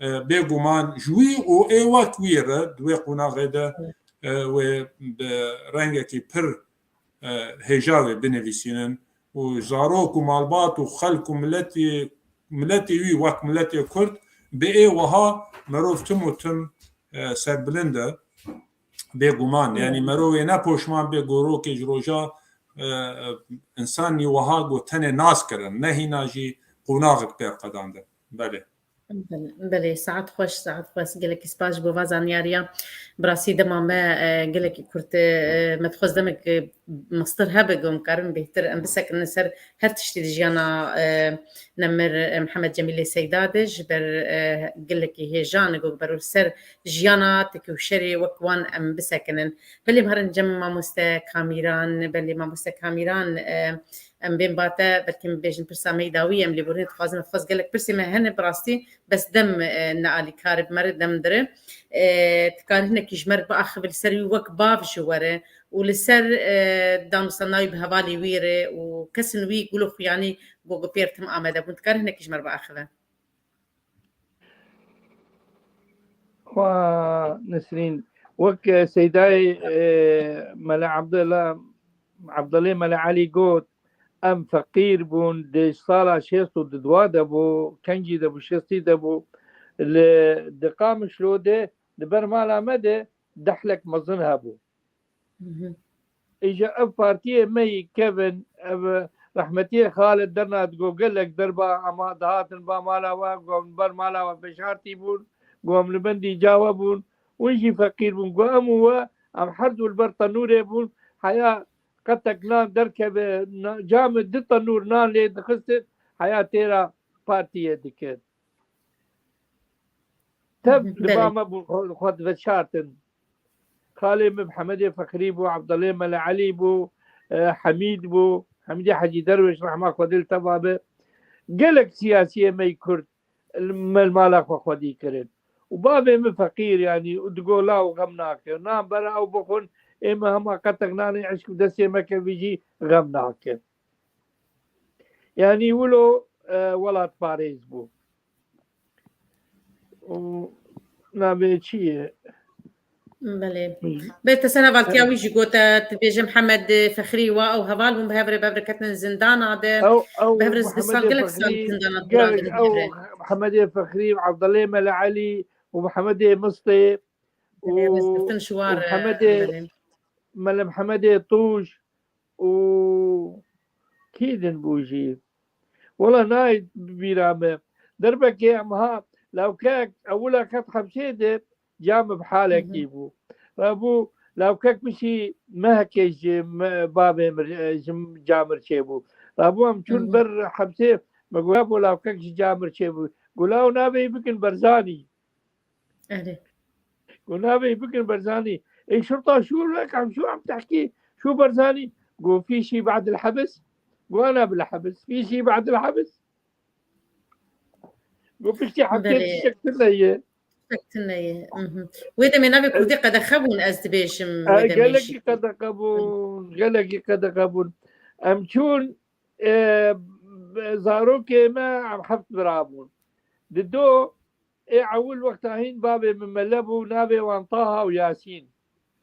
e, bêguman ji wî û ê wek wî re di wê qonaxê de, e, wê bi rengekî pir, e, hêja wê binivîsînin û zarok û malbat û xelk û miletî, miletê wî wek miletê Kurd bi ê wiha merov tim û tim, e, serbilind e. Bêguman, yanî mero wê ne poşman bê gorokê ji roja, e, e, însanî wiha got tenê nas kirin, ne hîna jî qonaxek pê qedandin. Belê. Belê, belê, saet xweş, saet xweş. Gelekî spas ji bo va zanyariya. Bi rastî dema me, e, gelekî kurt, e, me dixwest demek, e, mestir hebe, ku em karin bêhtir em bisekinin ser her tiştî di jiyana, e, nemir, e, Mihemed Cemîlê Seyda de ji ber, e, gelekî hêjan, ku ber ser jiyana tekewşerê wek wan em bisekinin. Belê em herin cem mamoste Kamîran, belê mamoste Kamîran, e, em bên ba te, belkî em bêjin pirsa me yî dawî, em lêborînê dixwazin, dixwaz gelek pirsê me hene bi rastî, bes dem, e, ne alîkar e, bi me re dem dire. E, dikarî hinekî ji me re biaxive li ser wî wek bav ji we re û li ser, e, danûstandina wî bi hevalê wî re û kesên wî gulo xuyanî ku pê re tim amade bûn, dikarî hinekî ji me re biaxive. Xwa Nesrîn, wek, e, Seydayê, e, Mele Abdullah, Abdulê Mele Elî got, em feqîr bûn, di sala şêst û dua de bû, kengî de bû, şêstî de bû, li, di Qamişlo de, di ber mala me de dehlek mezin hebû. Mhm. Îja ev partiyê me yî kevin, ev rehmetiyê Xalid derna digo gelek derba ema dihatin ba mala we, go em li ber mala we veşartî bûn, go em li bendî ca we bûn, hûn jî feqîr bûn. Go em û we, em her du li ber tenûrê bûn, heya qetek nan derkeve, na-, camê du tenûr nan lê dixistin, heya têra partiyê dikir. Tev li ba me bûn, xwe, xwe diveşartin. Xalê min Mihemedê Fexrî bû, Abdulê Mele Elî bû, e, Hemîd bû, Hemîdê Hecî Derwêş rehma Xwedê li teva be. Gelek siyasiyê me yî Kurd li me li mala xwe xwedî kirin. Û bavê min feqîr, yanî, û digo law xem nake. Nan bere ew bixwin, ê me hema qetek nanê eşk bi destê me kevî jî xem nake. Yanî wilo, e, welatparêz bû. Û navê çi ye? Belê. Hı. Bê te ser hevaltiya wî jî gote, tu bêje Mihemed Fexrî wa ew heval bûn, bi hev re, bi hev re ketin zindana de. Ew, ew Bi hev re Mihemed zivistan gelek sal Fexrî, zindana gelek, bi hev re. Ew Mihemed Fexrî, Abdulê Mele Elî û Mihemed Mistê û, Rêzgirtin ji wan û re, Mihemed, belê. Mele Mihemed Tûj û kî din bû jî? Wela nayê bîra me. Derbekê em ha lawkek ewila ket hepsê de cam bi halekî Hı hı. bû. Rabû lawkek pişî mehekê ji me-, bavê mir, ji camir çêbû. Rabû em çûn Hı hı. ber hepsê, me got, "Bo lawkek ji camir çêbû." Got, "Law navê bikin Berzanî." Erê. Got, "Navê bikin Berzanî." Ê şurta şû wek em şû em tehkî şû Berzanî. Got, "Fî şî ba'dil hebs." Got, "Ana bil hebs. Fî şî ba'dil hebs." Got, "Piştî heftê Belê. tiştek tune ye." Tek tune ye. Mhm. Wê demê navê kurdî qedexe bûn, ez dibêjim, wê demê jî. Gelekî qedexe bûn, gelekî qedexe bûn. Em çûn, e, zarokê me, em heft bira bûn. Di do, ê ewil wexta hîn bavê min mele bû, navê wan Taha û Yasîn.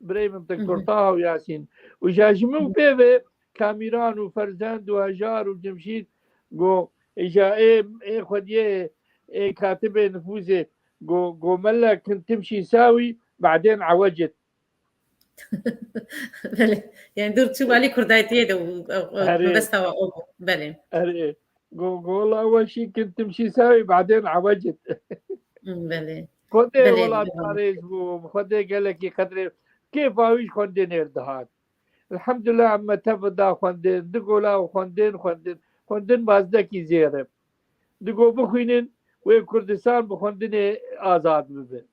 Birê min Doktor Taha û Yasîn. Û ja ji min pê ve Kamîran û Ferzend û Hejar û Cemşîd go, îja ê, ê xwediyê, ê katibê nifûzê go, go mele kin timşî sawî, badên ewecit. Belê. Yani dur çû alî kurdayetiyê de û, û, û Herê. Mebesta wa o bû. Belê. Herê. Go, go la weşî kin timşî sawî, badên ewecit. Belê. Xwedê welat parêz bû, Xwedê gelekî qedrê kêfa wî ji xwendê nêr dihat. Elhamdulillah, em me tev da xwendin, di gola xwendin, xwendin, xwendin bazdekî zêr e. Digo bixwînin, wê Kurdistan bi xwendinê azad bibe.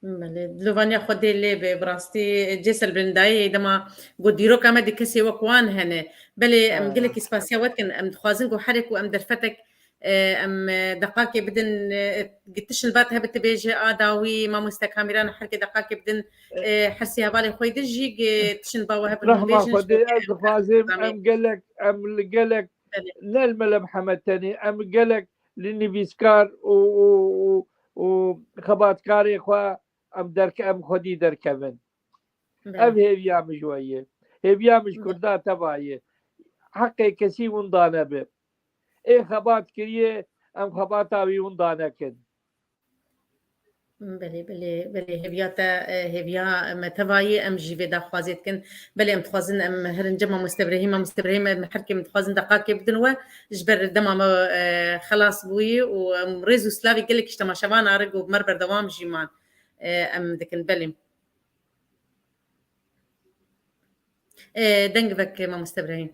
Belê, dilovaniya Xwedê lê be, bi rastî cê serbilindayê dema got dîroka me di kesê wek wan hene. Belê, em gelekî spasiya we dikin, em dixwazin ku herê ku em derfetek, e, em, e, deqakê bidin, e, gitiş li vat hebe tu bêje, a dawî, mamoste Kamîran, herkê deqakê bidin, e, hersî hevalê xwe dî jî, e, tişin ba we hebin, rehma bêjin, Xwedê, ez dixwazim, em gelek, em li gelek, ne li Mele Mihemed tenê, em gelek li nivîskar û, û, û, û xebatkarê xwe em derke-, em xwedî derkevin. Ev hêviya min ji we ye. Hêviya min ji Kurda teva ye. Heqê kesî winda nebe. Ê xebat kiriye, em xebata wî winda nekin. Belê, belê, belê. Hêviya te, e, hêviya me teva ye, em jî vê daxwazê dikin. Belê, em dixwazin em herin cem mamoste Ibrahîm, mamoste Ibrahîm, em herkê em dixwazin deqakê bidin we. Ji ber dema me, e, xelas bûyî û em rêz û silavê gelek ji temaşevana re ku me re berdewam jî man, e, em dikin. Belê. E, deng vek mamoste Ibrahîm.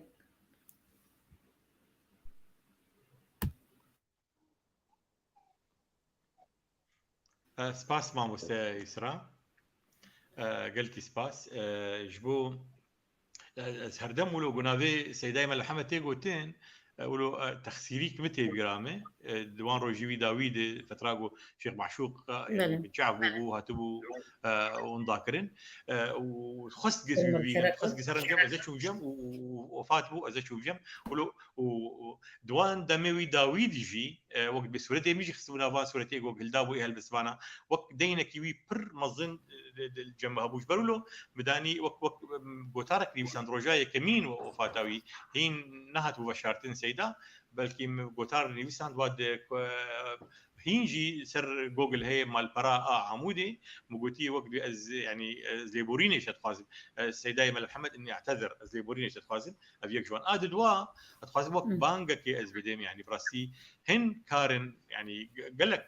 E, spas mamoste Îsra. E, gelkî spas. E, ji bo, e, ez herdem wilo gunavê Seydayê Mele Hemed tê gotin, e, wilo, e, texsîrîk min tê bîra me. E, di wan rojî wî dawî de fetra ku Şêx Maşûq, e, yanî bi çav bûbû, hatibû, e, winda kirin. E, û xwest giz wî bînin, xwest giz herin cem, ez ê çûm cem û, û, û wefat bû, ez ê çûm cem. Wilo, û, û di wan demê wî dawî de jî, e, wek bi sûretê min jî xistibû nava sûretê ku hilda bû ê helbestvana. Wek deynekî wî pir mezin, e, di, di cem hebû. Ji ber wilo min danî wek, wek, em, gotarek nivîsand roja yekemîn we-, wefata wî. Hîn nehatibû veşartin Seyda, belkî min gotar nivîsand wa di, e, hîn jî ser Google heye malpera a Amûdê. Min gotî wek bi ez, yanî, ez lêborînê jî dixwazim. E, Seydayê Mele Mihemed, inni e'tezir, ez lêborînê jî dixwazim. Ev yek ji wan. A di dua, ez dixwazim wek bangekê ez bidim, yanî bi rastî hin karin, yanî ge-, gelek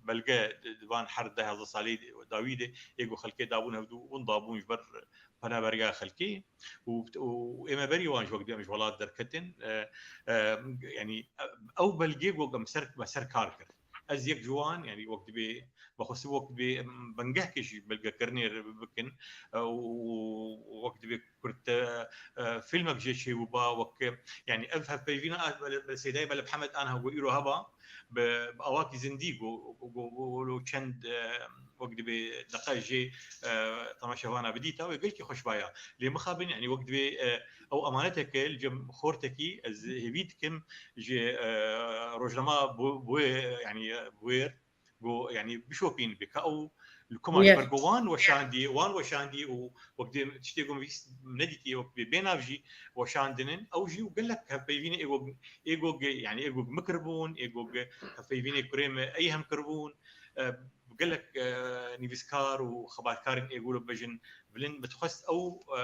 belge di, di van her deh hezar salî dawî de ê ku xelkê dabûn hevdû winda bûn ji ber penabergeha xelkê û, û ê me berî wan ji wek em ji welat derketin, e, e, yanî ew belgê ku em ser, me ser kar kir. Ez yek ji wan, yanî wek dibê, me xwestî wek dibê em bengehkê ji belgekirinê re bikin, e, û, û wek dibê kurte, e, fîlmek jê çêbûba, wek, yanî ev hevpeyvîna a, Mele-, Seydayê Mele Mihemed aniha ku îro heba, bi, bi awakî zindî ku, ku, ku, ku, ku çend, e, wek dibê deqa jê, e, temaşevana bidîta wê gelkî xweş baya. Lê mixabin, yanî wek dibê, e, ew emaneteke li cem xortekî ez hêvî dikim ji, e, rojnama bo-, boyê, yanî, e, boyer, ku, yanî, bişopîn bê ka ew li ku ma ji ber ku wan weşandî, wan weşandî û wek dê tiştê ku min bihîst nedîtiye, wek bê bênav jî weşandinin. Ew jî û gelek hevpeyvînê ê ku, ê ku, yanî, ê ku min kiribûn, ê ku hevpeyvînê kurê me ey hem kiribûn. E, gelek, e, nivîskar û xebatkarên ê ku li bejin bilind, min dixwest ew, e,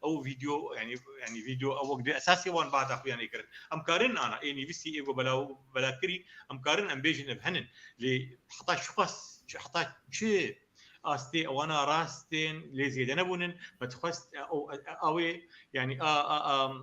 ew vîdeo, yanî, yanî vîdeo ew wek dê esasê wan bahda xwe yanê kirin. Em karin ana, ê nivîsî, ê ku belaw, bela kirî, em karin em bêjin ev henin. Lê heta çiqas, çi, heta çi astê ewana rast tên, lê zêde nebûnin, me dixwest, e, ew, e, ew ê, yanî, a, a, a,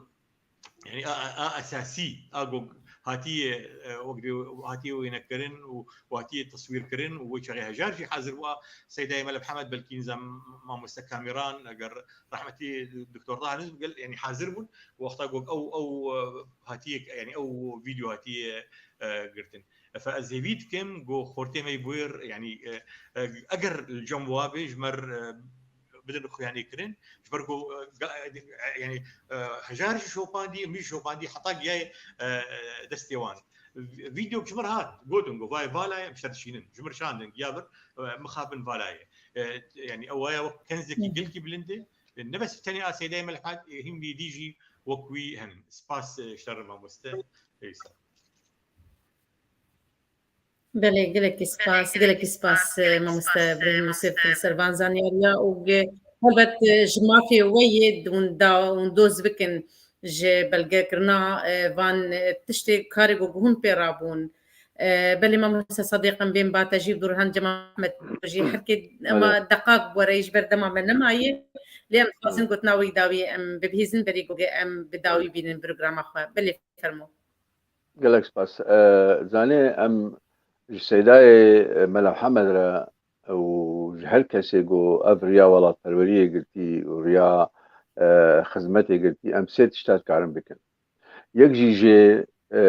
yanî, a, a, a esasî, a ku hatiye, e, wek dê hatiye wênekirin û, û hatiye teswîrkirin û wê çaxê hejar jî hazir bû, a Seydayê Mele Mihemed, belkî nizam mamoste Kamîran, eger rehmetî Doktor Taha Niz bigel, yanî hazir bûn, wexta ku ew, ew, e, hatiye, yanî ew vîdeo hatiye, e, girtin. Fe ez hêvî dikim ku xortê me yî bûyê, yanî, e, e, eger li cem wa bê, ji me re, e, bidin xuyanîkirin, ji ber ku, e, ga-, e, yanî, e, hejar jî şopandî, min jî şopandî, heta giyayê, e, e, destê wan. Vî-, vîdeok ji min re hat, gotin ku vayê vala ye, em ji te dişînin. Ji min re şandin, giya vir, e, mixabin vala ye. E, yanî ew waya wek kenzekî gelkî bilind e. E, ne bes tenê a Seydayê Melhem, e, hîn êdî jî wek wî henin. Spas, e, ji te re mamoste. Êysa. Belê, gelekî spas, gelekî spas, e, mamoste Birahîm Yûsif li ser van zanyariya û ge-, helbet, e, ji mafê we yê hûn da, hûn doz bikin ji belgekirina, e, van, e, tiştê karê ku hûn pê rabûn. E, belê mamoste Sadiq em bên ba te jî Durhan Cemal Ahmed jî her kê ema Belê. Deqak bi we re ji ber dema me nemayê. Lê em dixwazin gotina we yî dawî em bibihîzin berî ku ge em bi dawî bînin programa xwe. Belê fermo. Gelek spas. E, zanê em ji Seydayê, e, Mela Mihemed re û ji her kesê ku ev riya welatperweriyê girtî û riya, e, xizmetê girtî, em sê tişta dikarin bikin. Yek jî jê, e,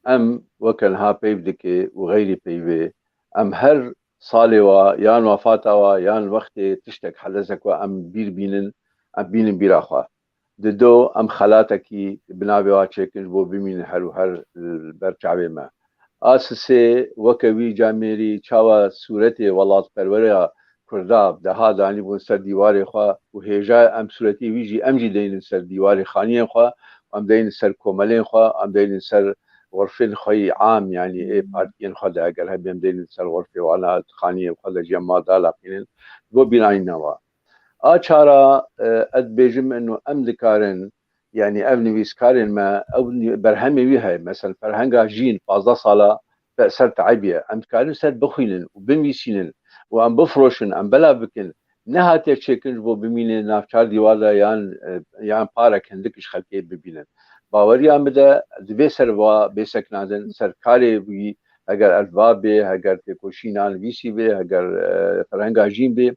em weke niha peyv dike û xeyrî peyvê, em her salê wa, yan wefata wa, yan wextê tiştek hedesek wa em bîr bînin, em bînin bîra xwe. Dido em xelatekî bi navê wa çêkin ji bo bimînin her û her li ber çavê me. A sisê weke wî camêrî çawa sûretê welatperwereya Kurda deha danîbûn ser dîwarê xwe û hêja em sûretê wî jî em jî deynin ser dîwarê xaniyên xwe, em deynin ser komelên xwe, em deynin ser xurfên xwe yî am, yanî ê partiyên xwe de eger hebê em deynin ser xurfê wana xaniyên xwe de jî em ma dalaqînin. Bo bîranîna wa. A çara, e, ez dibêjim eno em dikarin, yanî ev nivîskarên me, ew ni-, berhemê wî heye. Mesela ferhenga jîn pazdeh sala te-, ser teibî ye. Em dikarin ser bixwînin û binivîsînin û em bifiroşin, em belav bikin. Nehatiye çêkin ji bo bimîne nav çar dîwar de yan, e, yan parek hindik ji xelkê bibînin. Baweriya min de divê ser va bê sekinandin, ser karê wî, heger erdva bê, heger têkoşîna nivîsî bê, heger, e, ferhenga jîn bê,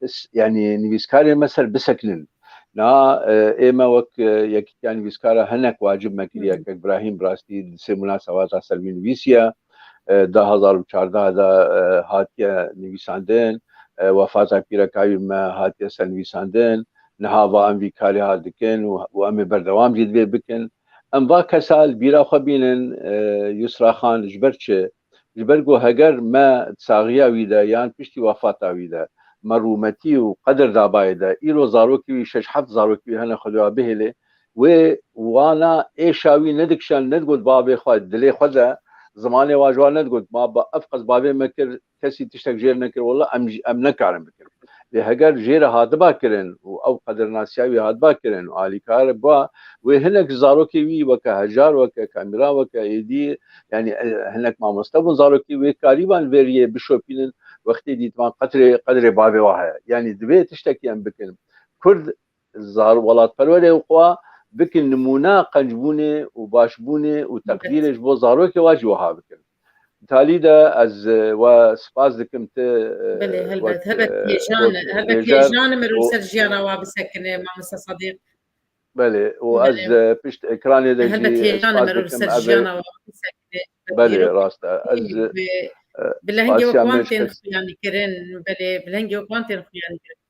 s-, yanî nivîskarên me ser bisekinin. Na, e, ê me wek, e, yekîtiya nivîskara hinek wacib me kiriye, Hmm. kek Brahîm bi rastî di sê munasebata ser wî nivîsiye. E, du hezar û çardeh de, e, hatiye nivîsandin, e, wefata pîreka wî me hatiye ser nivîsandin. Niha va em vî karê ha dikin û, û em ê berdewam jî divê bikin. Em va kesa li bîra xwe bînin, e, Yusra Xan, ji ber çi? Ji ber ku heger me saxiya wî de yan piştî wefata wî de me rûmetî û qedir dabayê de, îro zarokê wî, şeş heft zarokê wî hene, Xwedê wa bihêlê, wê wana êşa wî nedikişand, nedigot bavê xwe dilê xwe de, zimanê wa ji wa nedigot, ma ba, ev qas bavê me kir, kesî tiştek jêr nekir, wela em jî, em nekarin bikin. Lê heger jê re hatiba kirin û ew qedirnasiya wî hatiba kirin û alîkar ba, wê hinek ji zarokê wî weke Hejar, weke Kamîran, weke êdî, yanî, e, hinek mamoste bûn zarokê wê karîban vê riyê bişopînin, wextê dîtiman qedrê, qedrê bavê wa heye. Yanî divê tiştekî em bikin. Kurd zar-, welatperwerê xwe bikin nimûna qencbûnê û başbûnê û Evet. teqdîrê ji bo zarokê wa jî wiha bikin. Talî de ez, e, we spas dikim ti, e, Belê, helbet, wek, helbet e, hêjan e, wek helbet hêjan hêjan e, me rû û ser jiyana wa bisekine, mamoste Sadiq. Belê, û ez, Belê. e, pişt ekranê de Helbet jî hêjan e, spas me rû dikim, ser ev ê jiyana wa bisekine. Belê, Dîrok rast e. Ez, bi, e, bi lehengê spasiya wek wan me ji tên kes- xuyanî kirin, belê, bi lehengê wek wan tên xuyanî kirin.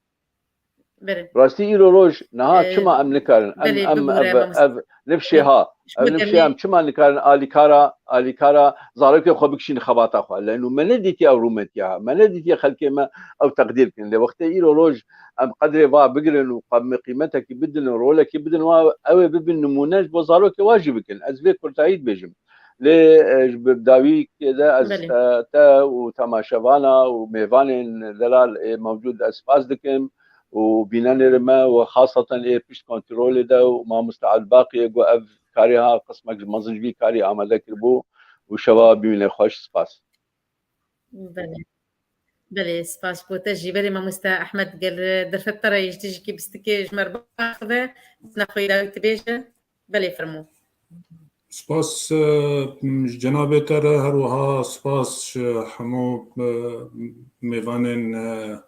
Belê. Rastî îro roj niha Ee, çima em nikarin? Em, belê, em bibûre, ev, mamoste. Ev nifşê ha. Ji Ev bo nifşê demê em çima nikarin alîkara, alîkara zarokê xwe bikişînin xebata xwe? Leno me nedîtiye ew rûmetiya ha. Me nedîtiye xelkê me ew teqdîr kin. Lê wextê îro roj em qedrê va bigirin û qe-, qîmetekî bidin û rolekî bidin wa, ew ê bibin nimûne ji bo zarokê wa jî bikin. Ez vê kurtayî dibêjim. Lê, e, ji bi dawî de ez, Belê. e, te û temaşevana û mêvanên delal ê mewcûd ez spas dikim û bînenêrê me û xaseten ê pişt kontrolê de û mamoste Elbaqiyê ku ev karê ha qismek ji mezin ji vî karî amade kiribû û şeva bimîne xweş. Spas. Belê. Belê, spas bo te jî. Belê, mamoste Ehmed, gel derfet te re yê ji dijikî bistikê ji me re biaxive, nexweyî dawî tu bêje. Belê, fermo. Spas, e, ji cenabê te re, her wiha spas ji hemû, e, mêvanên, e,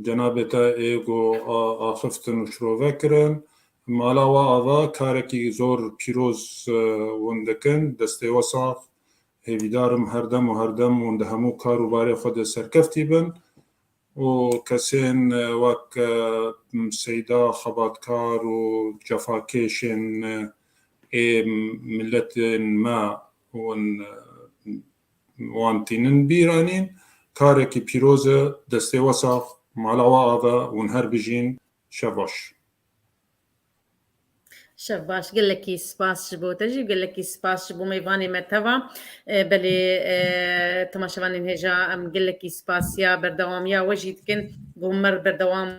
cenabê te ê ku a-, axiftin û şirove kirin. Mala we ava, karekî zor pîroz, e, hûn dikin, destê we sax. hêvîdar im her dem û her dem hûn di hemû kar û barê xwe de serkeftî bin û kesên, e, wek, e, Seyda xebatkar û cefakêşên, e, ê miletên me hûn, e, wan tînin bîranîn. Karekî pîroz e, destê we sax, mala we ava, hûn her bijîn, şev baş. Şev baş, gelekî spas ji bo te jî, gelekî spas ji bo mêvanê me teva. E, belê, e, temaşevanên hêja, em gelekî spasiya berdewamiya we jî dikin. Ku me re berdewam,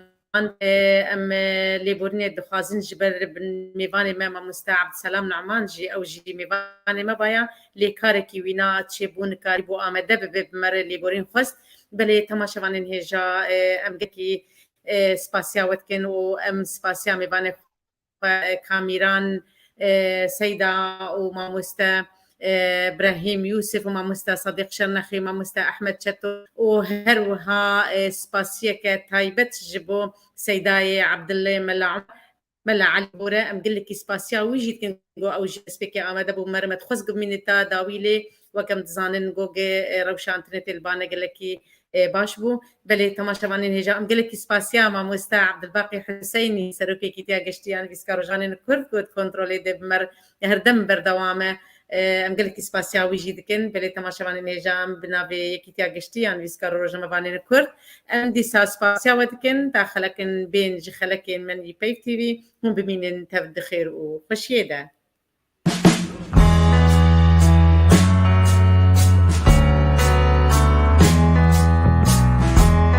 e, em, e, lêborînê dixwazin ji ber bin mêvanê me mamoste Abdselam Numan jî, ew jî mêvanê me baya, lê karekî wîna çêbû, nikarîbû amade bibe, bi me re lêborîn xwest. Belê temaşevanên hêja, e, em gelekî, e, spasiya we dikin û em spasiya mêvanê xwe, e, Kamîran, e, Seyda û mamoste, e, Brahîm Yûsif û mamoste Sadiq Şernexî, mamoste Ehmed Çeto û her wiha, e, spasiyeke taybet ji bo Seydayê Abdillê Mela Mela Elî Bore, em gelekî spasiya wî jî dikin, ku ew jî destpêkê amade bû, me re me dixwest ku bimîne ta dawî lê, wek em dizanin, ku ge, e, rewşa înternetê li ba ne gelekî, e, baş bû. Belê temaşevanên hêja, em gelekî spasiya mamoste Abdulbaqî Huseynî, serokê Yekîtiya Geştiyan Nivîskar Rojanên Kurd, ku di kontrolê de bi me re her dem berdewam e. E, em gelekî spasiya wî jî dikin. Belê temaşevanên hêja, em bi navê Yekîtiya Geştiyan Nivîskar û Rojnamevanên Kurd, em dîsa spasiya we dikin. Ta xelekên bên ji xelekên me yî Peyv T V, hûn bimînin tev di xêr û xweşiyê de.